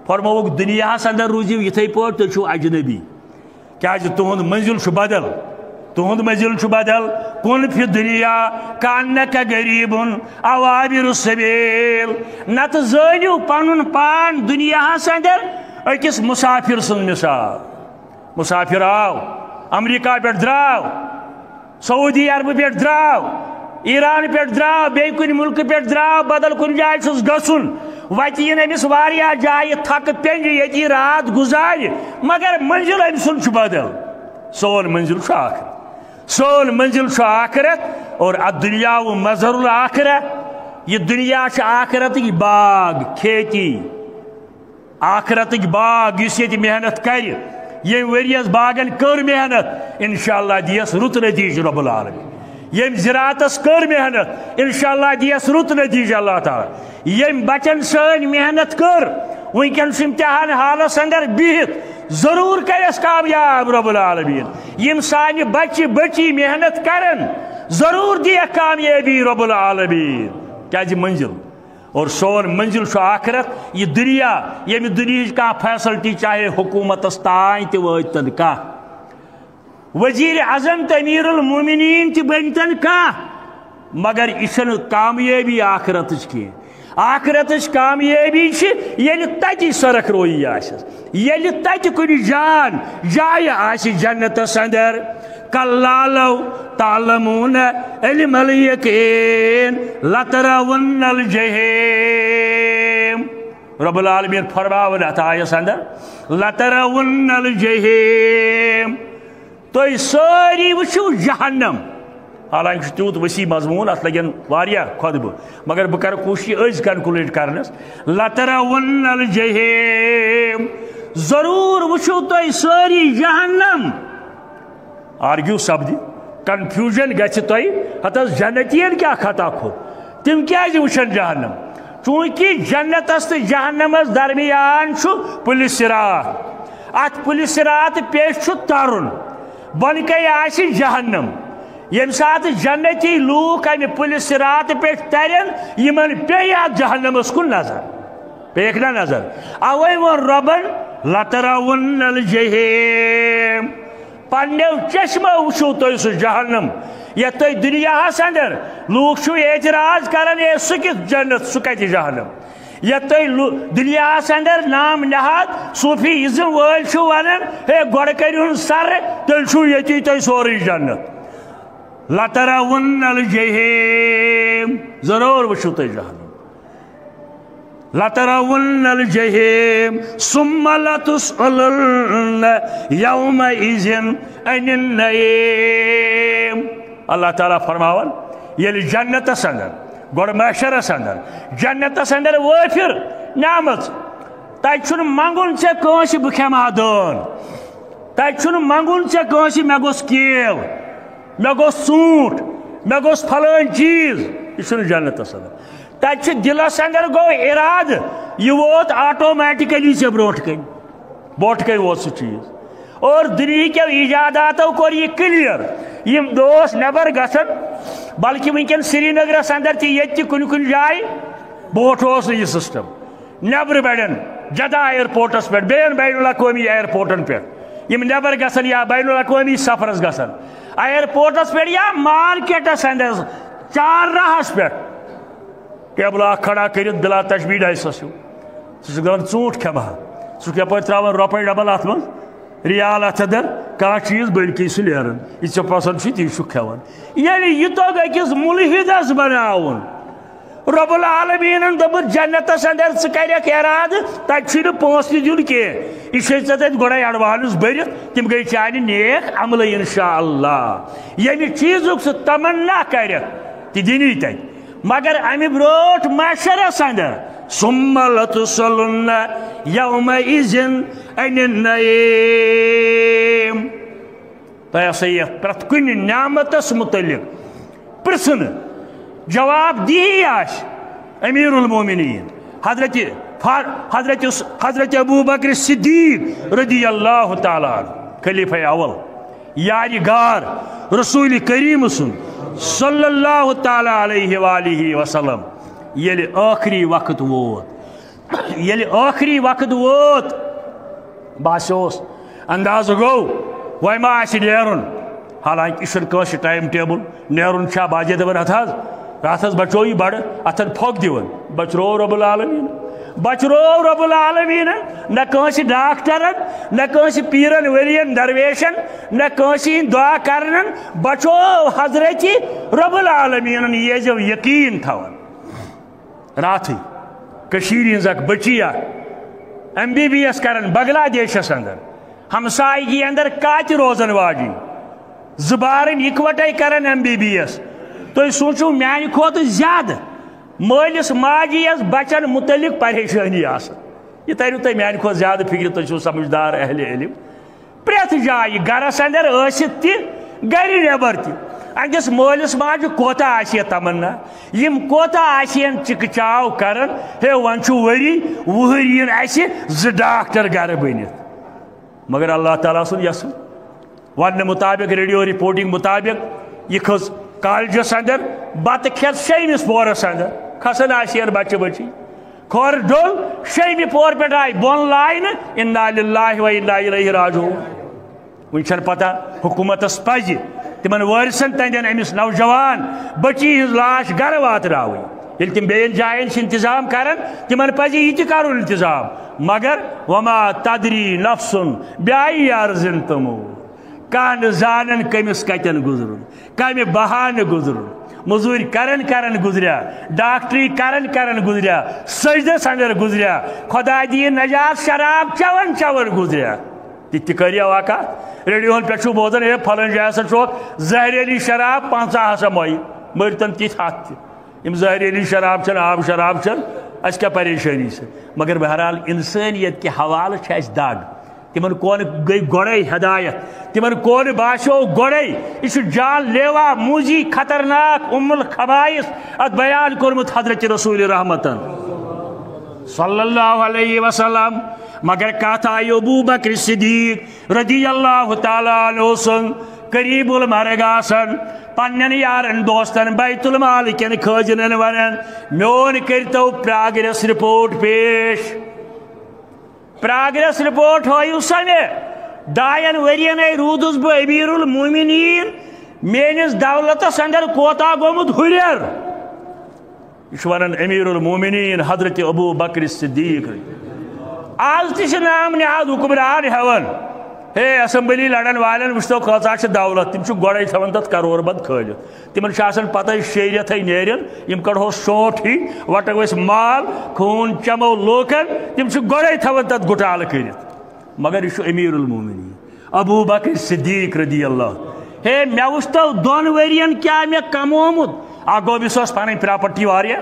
فرمووُکھ، دُنیاہس اندر روٗزِو یِتھے پٲٹھۍ، تُہۍ چھِو اجنبی۔ کیازِ تُہُنٛد منزل چھُ بدل، تُہُنٛد منزل چھُ بدل۔ کُن فی دُنیا کانک غریبن عوابر السبیل۔ نتہٕ زٲنِو پنُن پان دُنیاہس اندر أکِس مسافر سٕنٛز مثال۔ مسافر آو، امریکہ پٮ۪ٹھ درٛاو، سعودی عربہٕ پٮ۪ٹھ درٛاو، ایران پٮ۪ٹھ درٛاو، بیٚیہِ کُنہِ مُلکہٕ پٮ۪ٹھ درٛاو، بدل کُنہِ جایہِ چھُس گژھُن۔ وتہِ یِن أمِس واریاہ جایہِ تھکہٕ پٮ۪نجہِ، ییٚتی راتھ گُزارِ، مگر منزل أمۍ سُنٛد چھُ بدل۔ سون منزل چھُ آخرت۔ سون منزل چھُ آخرت۔ اور الدنیا و مظہر الآخرہ، یہِ دُنیا چھِ آخرتٕکۍ باغ، کھیتی۔ آخرتٕکۍ باغ، یُس ییٚتہِ محنت کرِ، ییٚمۍ ؤریَس باغن کٔر محنت، انشاءاللہ دِیَس رُت نتیجہٕ رب العالمین۔ ییٚمۍ زِراعتس کٔر محنت، انشاءاللہ دِیَس رُت نتیجہٕ اللہ تعالیٰ۔ ییٚمۍ بچن سٲنۍ محنت کٔر، وٕنکیٚن چھُ امتحان حالس اندر بِہِتھ، ضروٗر کرٮ۪س کامیاب رب العالمین۔ یِم سانہِ بچہِ بچی محنت کرن، ضروٗر دِیَکھ کامیٲبی رب العالمین۔ کیازِ منزل اور سون منزل چھُ آخرت۔ یہِ دُنیا، ییٚمہِ دُنیہٕچ کانٛہہ فیسلٹی، چاہے حکوٗمتس تام تہِ وٲتۍتن کانٛہہ، وزیر اعظم تہٕ امیر المومنین تہِ بٔنۍتن کانٛہہ، مگر یہِ چھَنہٕ کامیٲبی آخرتٕچ کینٛہہ۔ آخرتٕچ کامیٲبی چھِ، ییٚلہِ تَتہِ سرخ رویی آسٮ۪س، ییٚلہِ تَتہِ کُنہِ جان جایہِ آسہِ جنتس اندر۔ کلا لو تعلمون علم الیقین لترون الجحیم۔ رب العالمین فرماوان اتھ آیس اندر، لترون الجحیم، تُہۍ سٲری وٕچھِو جہنم۔ حالانکہ چھُ تیوٗت وسیع مضموٗن، اتھ لگن واریاہ خطبہٕ، مگر بہٕ کرٕ کوٗشش أزۍ کنکلیوڈ کرنس۔ لترون الجحیم، ضروٗر وٕچھِو تُہۍ سٲری جہنم۔ آرگیو سپدِ، کنفیوژن گژھِ تۄہہِ، ہتس جنتین کیٛاہ خطا کھوٚت؟ تِم کیٛازِ وٕچھن جہنم؟ چوٗنٛکہِ جنتس تہٕ جہنمس درمیان چھُ پُلہِ صراط۔ اتھ پُلہِ صراط پیٚٹھۍ چھُ ترُن، بۄنہٕ کَنہِ آسہِ جہنم۔ ییٚمہِ ساتہٕ جنتی لوٗکھ امہِ پُلہِ صراط پیٚٹھۍ ترن، یِمن پیٚیہِ اتھ جہنمس کُن نظر، پیٚیَکھ نا نظر؟ اوے ووٚن رۄبن، لترون الجحیم۔ پننیو چشمو وٕچھِو تُہۍ سُہ جہنم، یتھ تُہۍ دُنیاہس اندر لوٗکھ چھِو اعتراض کران، ہے، سُہ کِژھ جنت، سُہ کتہِ جہنم؟ یتھ تُہۍ لو-، دُنیاہس اندر نام نہاد صوفی ازم وٲلۍ چھِو ونان، ہے، گۄڈٕ کٔرِہُن سر، تیٚلہِ چھُو ییٚتی تۄہہِ سورُے جنت۔ لترون الجحیم، ضروٗر وٕچھِو تُہۍ جہنم۔ لترون الجحیم ثم لتسألن يومئذ عن النعيم۔ اللہ تعالیٰ فرماوان، ییٚلہِ جنتس اندر، گۄڈٕ محشرس اندر، جنتس اندر وٲفر نعمت، تتہِ چھُنہٕ منٛگُن ژےٚ کٲنٛسہِ بہٕ کھٮ۪مہٕ ہا دٲن، تتہِ چھُنہٕ منٛگُن ژےٚ کٲنٛسہِ مےٚ گوٚژھ کیل، مےٚ گوٚژھ ژوٗنٛٹھ، مےٚ گوٚژھ فلٲنۍ چیٖز، یہِ چھُنہٕ جنتس اندر۔ تتہِ چھُ دِلس اندر گوٚو ارادٕ، یہِ ووت آٹومیٹکلی ژےٚ برونٛٹھ کنہِ، برونٛٹھ کنہِ ووت سُہ چیٖز۔ اور دُنیہکیو ایجاداتو کوٚر یہِ کلیر، یِم دوس نٮ۪بر گژھن، بلکہِ وٕنکیٚن سرینگرس اندر تہِ، ییٚتہِ تہِ کُنہِ کُنہِ جایہِ، برونٛٹھ اوس نہٕ یہِ سسٹم۔ نٮ۪برٕ بڑٮ۪ن جدہ ایئرپورٹس پٮ۪ٹھ، بیٚین بین الاقوٲمی ایئرپورٹن پٮ۪ٹھ، یِم نٮ۪بر گژھن یا بین الاقوٲمی سفرس گژھن، ایئرپورٹس پٮ۪ٹھ یا مارکیٹس اندر، چار راہس پٮ۪ٹھ، ٹیبل اکھ کھڑا کٔرِتھ بلا تشبیہ ڈاے ساس ہیوٗ۔ ژٕ چھُکھ دپان ژوٗنٛٹھ کھٮ۪مہٕ ہا، ژٕ چھُکھ یپٲرۍ ترٛاوان رۄپے ڈبل اتھ منٛز، ریال اتھ اندر، کانٛہہ چیٖز بٔلۍ کِنۍ سُہ نیران، یہِ ژےٚ پسنٛد چھُے تی چھُکھ کھٮ۪وان۔ ییٚلہِ یہِ توٚگ أکِس مُلحدس بناوُن، رب العالمینن دوٚپُن، جنتس اندر ژٕ کرکھ ارادٕ، تتہِ چھُے نہٕ پونٛسہٕ تہِ دیُن کینٛہہ، یہِ چھے ژےٚ تتہِ گۄڈے ایڈوانس بٔرِتھ، تِم گٔے چانہِ نیک عملہٕ انشاءاللہ۔ ییٚمہِ چیٖزُک ژٕ تمنا کرکھ، تہِ دِنی تتہِ۔ مگر امہِ برونٛٹھ محشرس اندر، ثم لتسألن يومئذ عن النعيم۔ تۄہہِ ہسا یتھ پرٛٮ۪تھ کُنہِ نعمتس متعلق پرژھنہٕ، جواب دیٖہی آسہِ امیر المومنین حضرت فا-، حضرت، حضرت ابو بکر صدیق رضی اللہ تعالیٰ عنہ، خلیفہ اول، یارِ غار رسول کریم سُنٛد صلی اللہ تعالیٰ علیہ وآلہ وسلم، ییٚلہِ ٲخری وقت ووت، ییٚلہِ ٲخری وقت ووت، باسیوس، انداز گوٚو، وۄنۍ ما آسہِ نیرُن۔ حالانکہ یہِ چھُنہٕ کٲنٛسہِ ٹائم ٹیبل، نیرُن چھا؟ بہٕ ہا دِوان اَتھ حظ، اَتھ حظ بچو یہِ بڑٕ، اَتھن پھۄکھ دِوان۔ بچرو رب العالمین، بچرو رب العالمین، نہ کٲنٛسہِ ڈاکٹرن، نہ کٲنٛسہِ پیرن ؤلین درویشن، نہ کٲنٛسہِ ہٕنٛدۍ دعا کرنن، بچو حضرت رب العالمین۔ یہِ ٲسۍزیو یقین تھاوان۔ راتھٕے کٔشیٖرِ ہٕنٛز اکھ بٔچی اکھ، ایم بی بی ایس کران بنگلہ دیشس اندر، ہمسایگی اندر کاتہِ روزن واجِنۍ، زٕ بارٕنۍ اِکوٹے کران ایم بی بی ایس۔ تُہۍ سوٗنٛچِو، میانہِ کھۄتہٕ زیادٕ مٲلِس ماجہِ یس بچن مُتعلق پریشٲنی آسان۔ یہِ تریو تۄہہِ میانہِ کھۄتہٕ زیادٕ فِکرِ، تُہۍ چھِو سمجھدار اہلِ علم۔ پرٛٮ۪تھ جایہِ، گرس اندر ٲسِتھ تہِ، گرِ نٮ۪بر تہِ، أہنٛدِس مٲلِس ماجہِ کوتاہ آسہِ ہے تمنا، یِم کوتاہ آسہِ ہن چِکہٕ چاو کران، ہے، وۄنۍ چھُ ؤری وُہٕرۍ یِن اسہِ زٕ ڈاکٹر گرٕ بٔنِتھ۔ مگر اللہ تعالیٰ سُنٛد یژھُن۔ وننہٕ مطابق، ریڈیو رپورٹنگ مطابق، یہِ کھٔژ کالجس اندر، بتہٕ کھٮ۪تھ شیٚیمِس پورس اندر۔ کھسان آسہِ ہن بچہِ بچی، کھۄر ڈوٚل، شیٚیمہِ پور پٮ۪ٹھ آیہِ بۄن لاینہٕ، انا للہ و انا الیہ راجعون۔ وۄنۍ چھَنہٕ پتہ، حکومتس پزِ تِمن وٲرثن تہنٛدٮ۪ن أمِس نوجوان بچی ہٕنٛز لاش گرٕ واتناوٕنۍ۔ ییٚلہِ تِم بیٚین جاین چھِ انتظام کران، تِمن پزِ یہِ تہِ کرُن انتظام۔ مگر وما تدری نفس بأی ارض تموت۔ کانٛہہ نہٕ زانان کٔمِس کتٮ۪ن گُزرُن، کمہِ بہانہٕ گُزرُن۔ مٔزوٗرۍ کران کران گُزریا، ڈاکٹری کران کران گُزریا، سجدس اندر گُزریا، خدا دِیِن نجات، شراب چٮ۪وان چٮ۪وان گُزریا۔ تہِ تہِ کٔرِو اکھ کتھ، ریڈیوہن پٮ۪ٹھ چھُو بوزان، ہے، فلٲنۍ جایہِ ہسا چھُ زہریلی شراب پنٛژاہ ہسا مۄیہِ، مٔرۍ تن تِتھۍ ہتھ تہِ۔ یِم زہریلی شراب چھَنہٕ، آب شراب چھَنہٕ، اَسہِ کیٛاہ پریشٲنی چھِ؟ مگر بہرحال، اِنسٲنیت کہِ حوالہٕ چھِ اَسہِ دگ۔ تِمن کون گٔے گۄڈَے ہدایت، تِمن کون باسیو گۄڈَے، یہِ چھُ جان لیوا موٗزی خطرناک ام الخبائث، اَتھ بیان کوٚرمُت حضرت رسول رحمتن صلی اللہ علیہ وسلم۔ مگر کتھ آیہِ ابو بکر صدیق رضی اللہ تعالیٰ عنہ سُنٛد قریب المرگ آسن، پننٮ۪ن یارن دوستن بیت المال کٮ۪ن خٲزِنن ونان، میون کٔرتو پراگریس رپورٹ پیش۔ پراگریس رپورٹ ہٲیِو سا مےٚ۔ ڈاین ؤرین ہے روٗدُس بہٕ امیر المومنین، میٲنِس دولتس اندر کوتاہ گوٚمُت ہُرٮ۪ر؟ یہِ چھُ ونان امیر المومنین حضرت ابو بکر صدیق۔ آز تہِ چھِ نام نہاد حکمران ہٮ۪وان، ہے، اسمبلی لڑن والٮ۪ن وٕچھتو کۭژاہ چھِ دولت، تِم چھِ گۄڈے تھاوان تتھ کرور بند کھٲلِتھ۔ تِمن چھِ آسان پتہ، شیٚیہِ رٮ۪تھے نیرن، یِم کڑہوس شونٹھ ہی، وٹو أسۍ مال، خوٗن چمو لوٗکن، تِم چھِ گۄڈے تھاوان تتھ گُٹالہٕ کٔرِتھ۔ مگر یہِ چھُ امیر المومنین ابو بکر صدیق رضی اللہ۔ ہے، مےٚ وٕچھ تو دۄن ؤرین کیٛاہ مےٚ کمومُت۔ اکھ گوٚو، أمِس ٲس پنٕنۍ پراپرٹی واریاہ،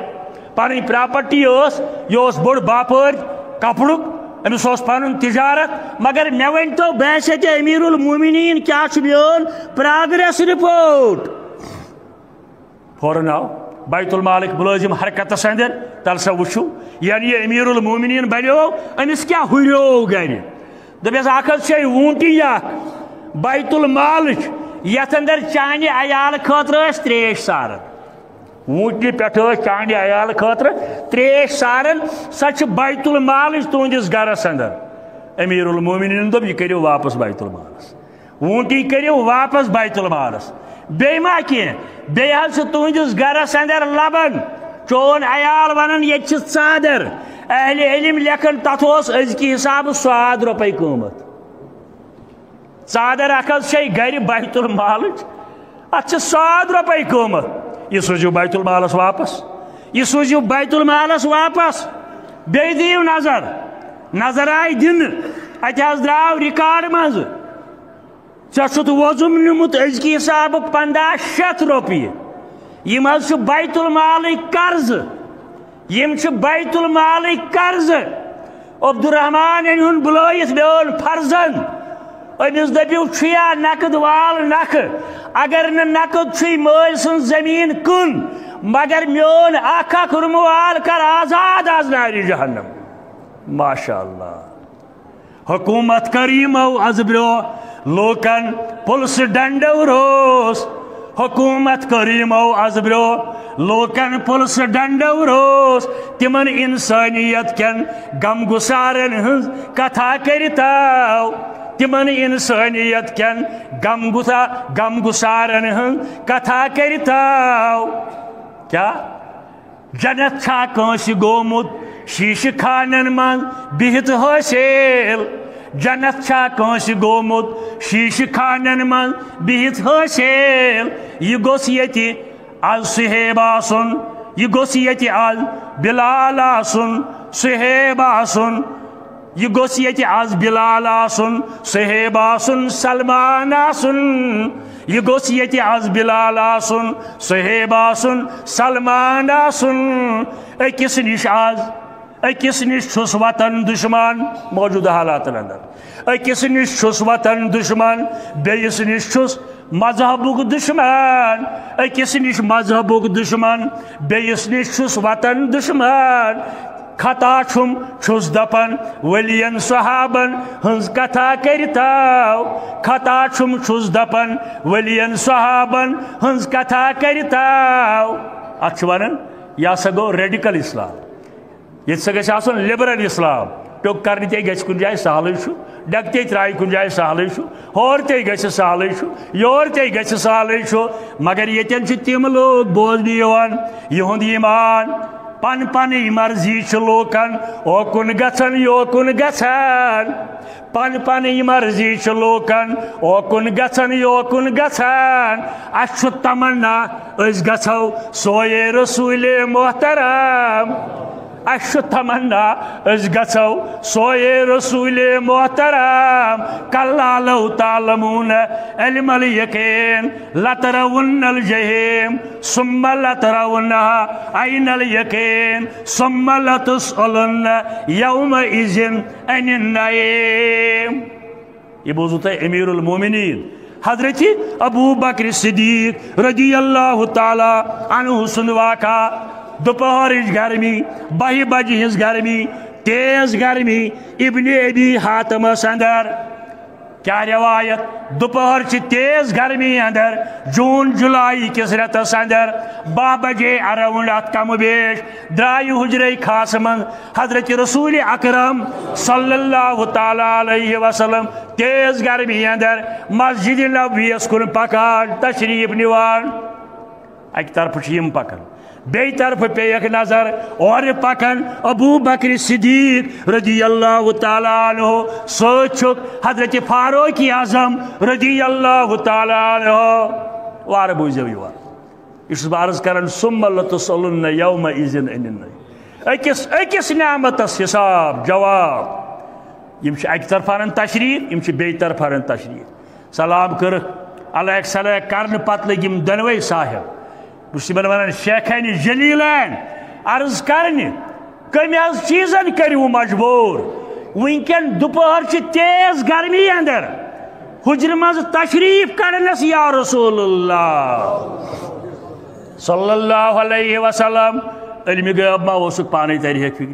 پنٕنۍ پراپرٹی ٲس، یہِ اوس بوٚڑ باپٲرۍ کپرُک، أمِس اوس پنُن تجارت۔ مگر مےٚ ؤنۍ تو، بہٕ آسے ژےٚ امیر المومنین، کیٛاہ چھُ میون پراگریس رپورٹ؟ فوراً آو بیت المالٕکۍ مُلٲزِم حرکتس اندر، تل سا وٕچھِو، یعنی یہِ امیر المومنین بنیو، أمِس کیٛاہ ہُریو گرِ؟ دوٚپٮ۪س، اکھ حظ چھے ووٗنٛٹی اکھ بیت المالٕچ، یتھ اندر چانہِ عیالہٕ خٲطرٕ ٲسۍ تریش ساران۔ ووٗنٛٹنہِ پٮ۪ٹھ ٲسۍ چانہِ عیالہٕ خٲطرٕ تریش ساران، سۄ چھِ بیت المالٕچ تُہنٛدِس گرس اندر۔ امیر المومنین دوٚپ، یہِ کٔرِو واپس بیت المالس۔ ووٗنٛٹی کٔرِو واپس بیت المالس۔ بیٚیہِ ما کینٛہہ، بیٚیہِ حظ چھُ تُہنٛدِس گرس اندر لبن۔ چون عیال ونان، ییٚتہِ چھِ ژادر۔ اہلِ علم لیکھان، تتھ اوس أزکہِ حسابہٕ ساد رۄپے قۭمتھ۔ ژادر اکھ حظ چھے گرِ بیت المالٕچ، اتھ چھِ ساد رۄپے قۭمتھ۔ یہِ سوٗزِو بیت المالس واپس، یہِ سوٗزِو بیت المالس واپس۔ بیٚیہِ دِیِو نظر، نظر آیہِ دِنہٕ، اتہِ حظ درٛاو ریکارڈ منٛزٕ۔ ژےٚ چھُتھ وۄزُم نیوٗمُت أزکہِ حسابہٕ پنٛداہ شیٚتھ رۄپیہِ۔ یِم حظ چھِ بیت المالٕکۍ قرضہٕ۔ یِم چھِ بیت المالٕکۍ قرضہٕ۔ عبدالرحمان أنۍ ہُن بُلٲیِتھ میون فرزند۔ أمِس دٔپِو، چھُیا نقد وال نکھٕ؟ اگر نہٕ نقد چھُے، مٲلۍ سٕنٛز زٔمیٖن کٕن، مگر میون اکھ اکھ رُمہٕ وال کر آزاد از نارِ جہنم۔ ماشاء اللہ۔ حکومت کٔر یِمو از برٛونٛہہ لوٗکن پُلسہٕ ڈنڈو روٚس۔ حکومت کٔر یِمو از برٛونٛہہ لوٗکن پُلسہٕ ڈنڈو روٚس۔ تِمن انسٲنیت کٮ۪ن غم گُسارن ہٕنٛز کتھا کٔرِتھ آو۔ تِمن انسٲنیت کٮ۪ن غم گُسا-، غم گُسارن ہٕنٛز کتھا کٔرِتھ آو۔ کیٛاہ؟ جنت چھا کٲنٛسہِ گوٚمُت شیٖشہٕ خانن منٛز بِہِتھ حٲصِل؟ جنت چھا کٲنٛسہِ گوٚمُت شیٖشہٕ خانن منٛز بِہِتھ حٲصِل؟ یہِ گوٚژھ ییٚتہِ از صہیب آسُن، یہِ گوٚژھ ییٚتہِ از بلال آسُن، صہیب آسُن۔ یہِ گوٚژھ ییٚتہِ از بلال آسُن، صہیب آسُن، سلمان آسُن۔ یہِ گوٚژھ ییٚتہِ از بلال آسُن، صہیب آسُن، سلمان آسُن۔ أکِس نِش از، أکِس نِش چھُس وطن دُشمن موجودٕ حالاتن اندر۔ أکِس نِش چھُس وطن دُشمن، بیٚیِس نِش چھُس مذہبُک دُشمن۔ أکِس نِش مذہبُک دُشمن، بیٚیِس نِش چھُس وطن دُشمن۔ خطا چھُم، چھُس دپان، ؤلین صحابن ہٕنٛز کتھا کٔرِتھ آو۔ خطا چھُم، چھُس دپان، ؤلین صحابن ہٕنٛز کتھا کٔرِتھ آو۔ اتھ چھِ ونان، یہِ ہسا گوٚو ریڈیکل اسلام۔ ییٚتہِ سا گژھِ آسُن لبرل اسلام۔ ٹوٚک کرنہِ تے گژھِ کُنہِ جایہِ سہلٕے چھُ، ڈٮ۪کہٕ تے ترٛایہِ کُنہِ جایہِ سہلٕے چھُ، ہورٕ تے گژھِ سہلٕے چھُ، یورٕ تے گژھِ سہلٕے چھُ۔ مگر ییٚتٮ۪ن چھِ تِم لوٗکھ بوزنہٕ یِوان، یِہُنٛد ایمان پن پنٕنۍ مرضی چھِ لوٗکن اوکُن گژھان، یوکُن گژھان۔ پن پنٕنۍ مرضی چھِ لوٗکن اوکُن گژھان، یوکُن گژھان۔ اَسہِ چھُ تمنا أسۍ گژھو سویے رسول محترم۔ اَسہِ چھُ تمنا أسۍ گژھو سویے رسول محترم۔ کلا لو تعلمون علم الیقین لترون الجحیم ثم لترونها عین الیقین ثم لتسألن یومئذ عن النعیم۔ یہ بوزو تۄہہِ امیر المومنین حضرت ابو بکر صدیق رضی اللہ تعالی عنہ سُنٛد واقعہ۔ دُپہرٕچ گرمی، بہہِ بجہِ ہٕنٛز گرمی، تیز گرمی، ابن ابی حاتمس اندر۔ کیا روایت؟ دُپہر چہِ تیز گرمی اندر، جون جولائی کِس رٮ۪تس اندر، باہ بجے اراؤنڈ اتھ کم و بیش، درٛایہِ حجرے خاص منٛز حضرت رسول اکرم صلی اللہ تعالی علیہ وسلم تیز گرمی اندر مسجد نبویس کُن پکان، تشریف نِوان۔ اکہِ طرفہٕ چھِ یِم پکان، بیٚیہِ طرفہٕ پیٚیَکھ نظر، اورٕ پکان ابو بکر صدیق رضی اللہ تعالی عنہ، سۭتۍ چھُکھ حضرت فاروق اعظم رضی اللہ تعالی عنہ۔ وارٕ بوٗزِو یور۔ یہِ چھُس بہٕ عرض کران، ثم لتسألن یومئذ عن النعیم۔ أکِس، أکِس نعمتس حساب، جواب۔ یِم چھِ اَکہِ طرفہٕ اَنان تشریف، یِم چھِ بیٚیہِ طرفہٕ اَنان تشریف۔ سلام کٔرٕکھ، علیک سلیک کرنہٕ پتہٕ لٔگۍ یِم دۄنوَے صاحب، بہٕ چھُس یِمن وَنان شیخین جلیلین، عرض کرنہِ، کٔمۍ حظ چیٖزن کٔرِو مجبوٗر؟ وٕنکٮ۪ن دُپہر چھِ تیز گرمی اندر حجرٕ منٛز تشریف کڑنس، یا رسول اللہ صلی اللہ علیہ وسلم۔ علمِ غیب ما اوسُکھ، پانے ترِ ہے فکرِ۔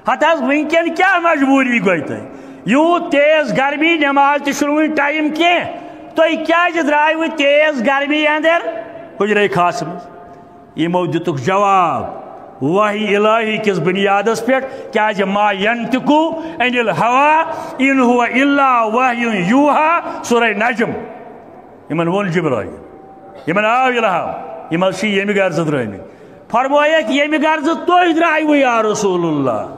ہتہٕ حظ، وٕنکٮ۪ن کیٛاہ مجبوٗری گٔے تۄہہِ؟ یوٗت تیز گرمی، نماز تہِ چھُنہٕ وٕنہِ ٹایم کینٛہہ، تُہۍ کیٛازِ درٛایوٕ تیز گرمی اندر حجرے خاص منٛز؟ یِمو دِتُکھ جواب وحی الہی کِس بُنیادس پٮ۪ٹھ، کیٛازِ ما ینطق عن الہوی ان ہو الا وحی یوحی، سورہ نجم۔ یِمن ووٚن جبرائیل، یِمن آو الہام، یِم حظ چھِ ییٚمہِ غرضہٕ درٛٲمٕتۍ۔ فرمووُکھ، ییٚمہِ غرضہٕ تُہۍ درٛایوٕ یا رسول اللہ۔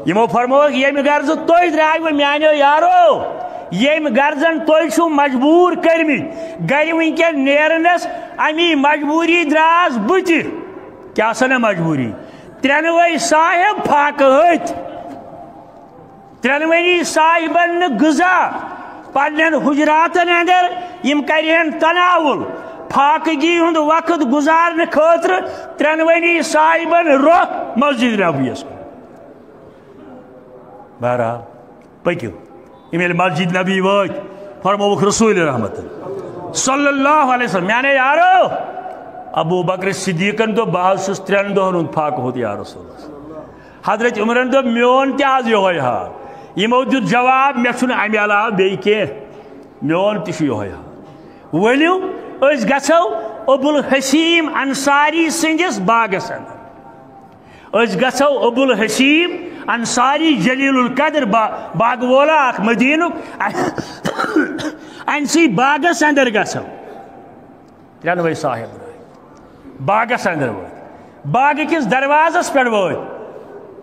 یِمو فرمووُکھ، ییٚمہِ غرضہٕ تُہۍ درٛایوٕ میٛانیو یارو، ییٚمہِ غرضن تُہۍ چھِو مجبوٗر کٔرمٕتۍ، گرِ وٕنکٮ۪ن نیرنس، اَمی مجبوٗری درٛاس بہٕ تہِ۔ کیٛاہ سا نہ مجبوٗری؟ ترٛٮ۪نوَے صاحب فاقہٕ ۂتۍ۔ ترٛٮ۪نوٕنی صاحبن نہٕ غذا پننٮ۪ن حجراتن اندر، یِم کرِہن تناول۔ فاقگی ہُنٛد وقت گُزارنہٕ خٲطرٕ ترٛٮ۪نوٕنی صاحبن روٚخ مسجد نبویس کُن۔ بہرحال، پٔکِو۔ یِم ییٚلہِ مسجد نبی وٲتۍ، فرمووُکھ رسول رحمت صلی اللہ علیہ وسلم، میانے یارو، ابو بکر صدیقن دوٚپ، بہٕ حظ چھُس ترٛٮ۪ن دۄہن ہُنٛد فاقہٕ ہوٚت یا رسول اللہ۔ حضرت عمرن دوٚپ، "میون تہِ آز یِہوٚے حال۔" یِمو دیُت جواب، "مےٚ چھُنہٕ اَمہِ علاوٕ بیٚیہِ کینٛہہ، میون تہِ چھُ یِہوٚے حال۔ ؤلِو، أسۍ گژھو ابو الحسیم انصاری سٕنٛدِس باغس اندر۔ أسۍ گژھو ابو الحسیم انصاری جلیل القدر با-، باغہٕ وولا اکھ مدینُک، أمۍ سٕے باغس اندر گژھو۔" ترٛٮ۪نوَے صاحب درٛاے۔ باغس اندر وٲتۍ۔ باغہٕ کِس دروازس پٮ۪ٹھ وٲتۍ۔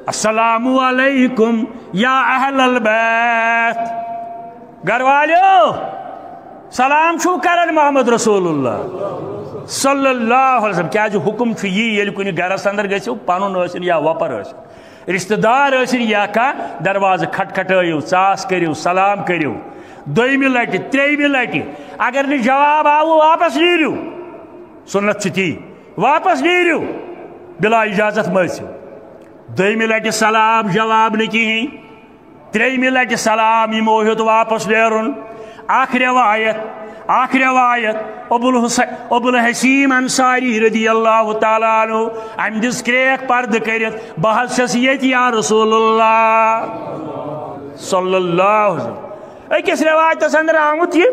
"السلام علیکم یا اہل البیت۔" گرٕ والیو، سلام چھُو کران محمد رسول اللہ صلی اللہ علیہ وسلم؟ کیازِ حکم چھُ یی، ییٚلہِ کُنہِ گرس اندر گژھِو، پنُن ٲسِن یا وۄپر ٲسِن، رشتہٕ دار ٲسِن یا کانٛہہ، دروازٕ کھٹکھٹٲیِو، ژاس کٔرِو، سلام کٔرِو۔ دوٚیمہِ لٹہِ، ترٛیٚیِمہِ لٹہِ اگر نہٕ جواب آوٕ، واپس نیٖرِو۔ سُنت چھِ تی، واپس نیٖرِو، بلا اجازت مہ ٲسِو۔ دوٚیمہِ لٹہِ سلام، جواب نہٕ کِہیٖنۍ۔ ترٛیٚیمہِ لٹہِ سلام، یِمو ہیوٚت واپس نیرُن۔ اکھ رٮ۪وایت، اکھ رٮ۪وایت، ابو الحس-، ابو الحسیم انصاری رضی اللہ تعالیٰ عنہ، أمۍ دِژ کرٛیکھ پردٕ کٔرِتھ، "بہٕ حظ چھَس ییٚتہِ یا رسول اللہ صلی اللہ علیہ وسلم۔" أکِس رٮ۪وایتس اندر آمُت یہِ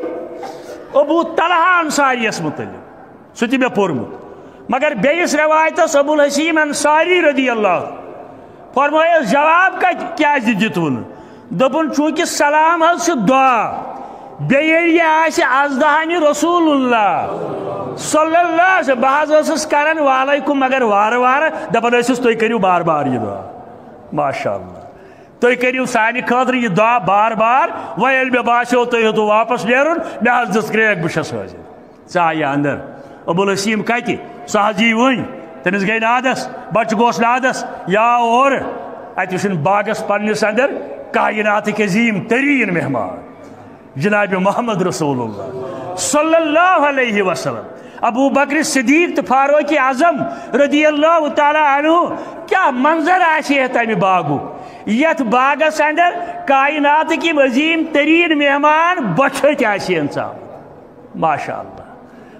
ابو طلحہ انصاریَس مُتعلق۔ سُہ تہِ مےٚ پوٚرمُت۔ مگر بیٚیِس رٮ۪وایتَس ابو الحسیم انصاری رضی اللہ فرمٲیَس، "جواب کَتہِ، کیٛازِ دیُتوٕ نہٕ؟" دوٚپُن، "چوٗنٛکہِ سلام حظ چھُ دُعا، بیٚیہِ ییٚلہِ یہِ آسہِ از دہانہِ رسول اللہ صلی اللہ علیہ وسلم، بہٕ حظ ٲسٕس کران وعلیکم، مگر وارٕ وارٕ دَپان ٲسِس، تُہۍ کٔرِو بار بار یہِ دُعا۔" ماشاء اللہ۔ تُہۍ کٔرِو سانہِ خٲطرٕ یہِ دُعا بار بار۔ وۄنۍ ییٚلہِ مےٚ باسیو، تُہۍ ہیوٚتوٕ واپس نیرُن، مےٚ حظ دِژ کرٛیک، بہٕ چھَس حٲضِر۔ ژٕ آیہِ اندر۔ ابو الحسیم کتہِ؟ سُہ حظ یی وٕنۍ۔ تٔمِس گٔے نادس، بچہٕ گوس نادس، یا اورٕ۔ اتہِ وٕچھُن باغس پننِس اندر کائناتٕکۍ عظیٖم تریٖن مہمان جناب محمد رسول اللہ صلی اللہ علیہ وسلم۔ ابو بکر صدیق تہٕ فاروق اعظم رضی اللہ تعالیٰ عنہ، کیٛاہ منظر آسہِ ہے تمہِ باغُک، یتھ باغس اندر کائناتٕکۍ یِم عظیٖم تریٖن مہمان بۄچھِ ۂتۍ آسہِ ہے ژامٕتۍ۔ ماشاء اللہ،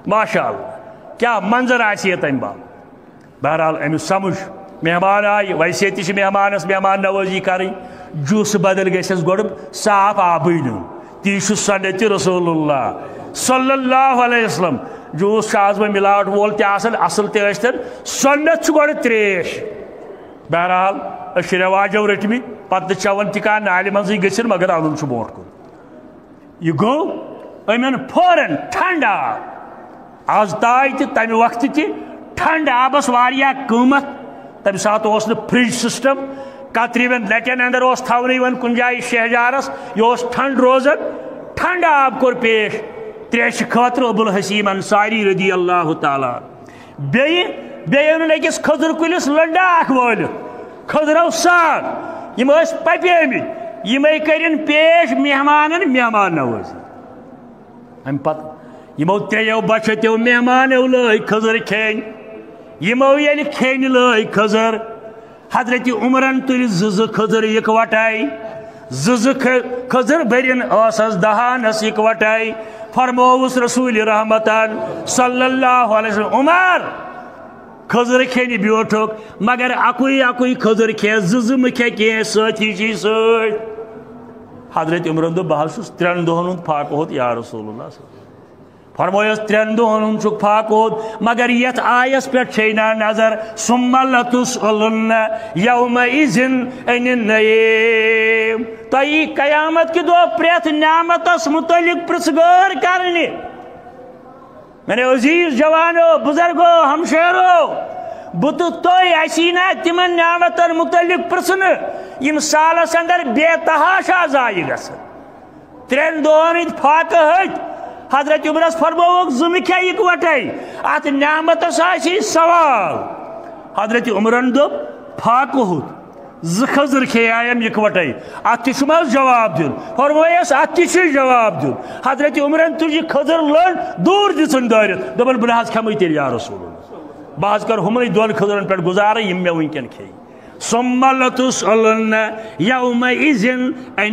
ماشاء اللہ، کیٛاہ منظر آسہِ ہے تمہِ باغُک۔ بہرحال، أمِس سمجھ، مہمان آیہِ، ویسے تہِ چھِ مہمانس مہمان نوٲزی کرٕنۍ۔ جوٗسہٕ بدل گژھٮ۪س گۄڈٕ صاف آبٕے نیُن، تی چھُ سنت رسول اللہ صلی اللہ علیہ وسلم۔ جوٗس چھُ آز وۄنۍ ملاوٹ وول تہِ آسان، اصل تہِ ٲسۍتن، سنت چھُ گۄڈٕ تریش۔ بہرحال، أسۍ چھِ رٮ۪واجو رٔٹمٕتۍ، پتہٕ نہٕ چٮ۪وان تہِ کانٛہہ، نالہِ منٛزٕے گٔژھِتھ، مگر انُن چھُ برونٛٹھ کُن۔ یہِ گوٚو أمٮ۪ن فوراً ٹھنڈٕ آب۔ از تام تہِ، تمہِ وقتہٕ تہِ ٹھنڈٕ آبس واریاہ قۭمتھ۔ تمہِ ساتہٕ اوس نہٕ فرج سسٹم، کترِوٮ۪ن لٹٮ۪ن اندر اوس تھاونہٕ یِوان کُنہِ جایہِ شہجارس، یہِ اوس ٹھنڈٕ روزان۔ ٹھنڈٕ آب کوٚر پیش تریشہِ خٲطرٕ ابو الحسیم انصاری رضی اللہ تعالیٰ۔ بیٚیہِ، بیٚیہِ اوٚنُن أکِس کھٔزٕر کُلِس لٔنٛڈٕ اکھ وٲلِتھ۔ کھٔزرو سان یِم ٲسۍ پَپیمٕتۍ، یِمے کٔرِن پیش مہمانن مہمان نوٲزی۔ اَمہِ پتہٕ یِمو ترٛیٚیو بچتیو مہمانیو لٲگۍ کھٔزٕر کھیٚنۍ۔ یِمو ییٚلہِ کھیٚنۍ لٲگۍ کھٔزٕر، حضرت عمرن تُلۍ زٕ زٕ کھٔزٕر یکوٹے، زٕ زٕ کھٔ-، کھٔزٕر بٔرِن ٲسس دہانس یکوٹے۔ فرمووُس رسول رحمتن صلی اللہ علیہ وسلم، "عمر، کھٔزٕر کھیٚنہِ بیوٗٹھُکھ، مگر اکُے اکُے کھٔزٕر کھےٚ، زٕ زٕ مہٕ کھےٚ کینٛہہ، سٲتھی چھی سۭتۍ۔" حضرت عمرن دوٚپ، "بہٕ حظ چھُس ترٛٮ۪ن دۄہن ہُنٛد فاقہٕ ہوٚت یا رسول اللہ صلی اللہ علیہ وسلم۔" فرمٲیِس، "ترٛٮ۪ن دۄہن ہُنٛد چھُکھ فاقہٕ ہوٚت، مگر یتھ آیس پٮ۪ٹھ چھے نا نظر، ثم لتسألن یومئذ عن النعیم۔" تۄہہِ یی قیامت کہِ دۄہ پرٛٮ۪تھ نعمتس متعلق پرژھ گٲر کرنہِ۔ میانیو عزیز جوانو، بزرگو، ہمشیرو، بہٕ تہٕ تُہۍ، اسی نا تِمن نعمتن متعلق پرژھنہٕ، یِم سالس اندر بے تحاشا ضایع گژھن۔ ترٛٮ۪ن دۄہن ہٕنٛدۍ فاقہٕ ہٕتۍ۔ حضرت عمرس فرمووُکھ، "زٕ مہٕ کھےٚ یکوٹے، اتھ نعمتس آسی سوال۔" حضرت عمرن دوٚپ، "فاقہٕ ہوٚت، زٕ کھٔزٕر کھیٚیایم یکوٹے، اتھ تہِ چھُم حظ جواب دیُن؟" فرمویس، "اتھ تہِ چھُے جواب دیُن۔" حضرت عمرن تُج یہِ کھٔزٕر لٔنڈ دوٗر دِژٕن دٲرِتھ، دوٚپُن، "بہٕ نہٕ حظ کھٮ۪مٕے تیٚلہِ یا رسول اللہ، بہٕ حظ کرٕ ہُمنٕے دۄن کھٔزرن پٮ۪ٹھ گُزارٕ، یِم مےٚ وٕنکٮ۪ن کھیٚیہِ۔" ثم لتسألن یومئذ عن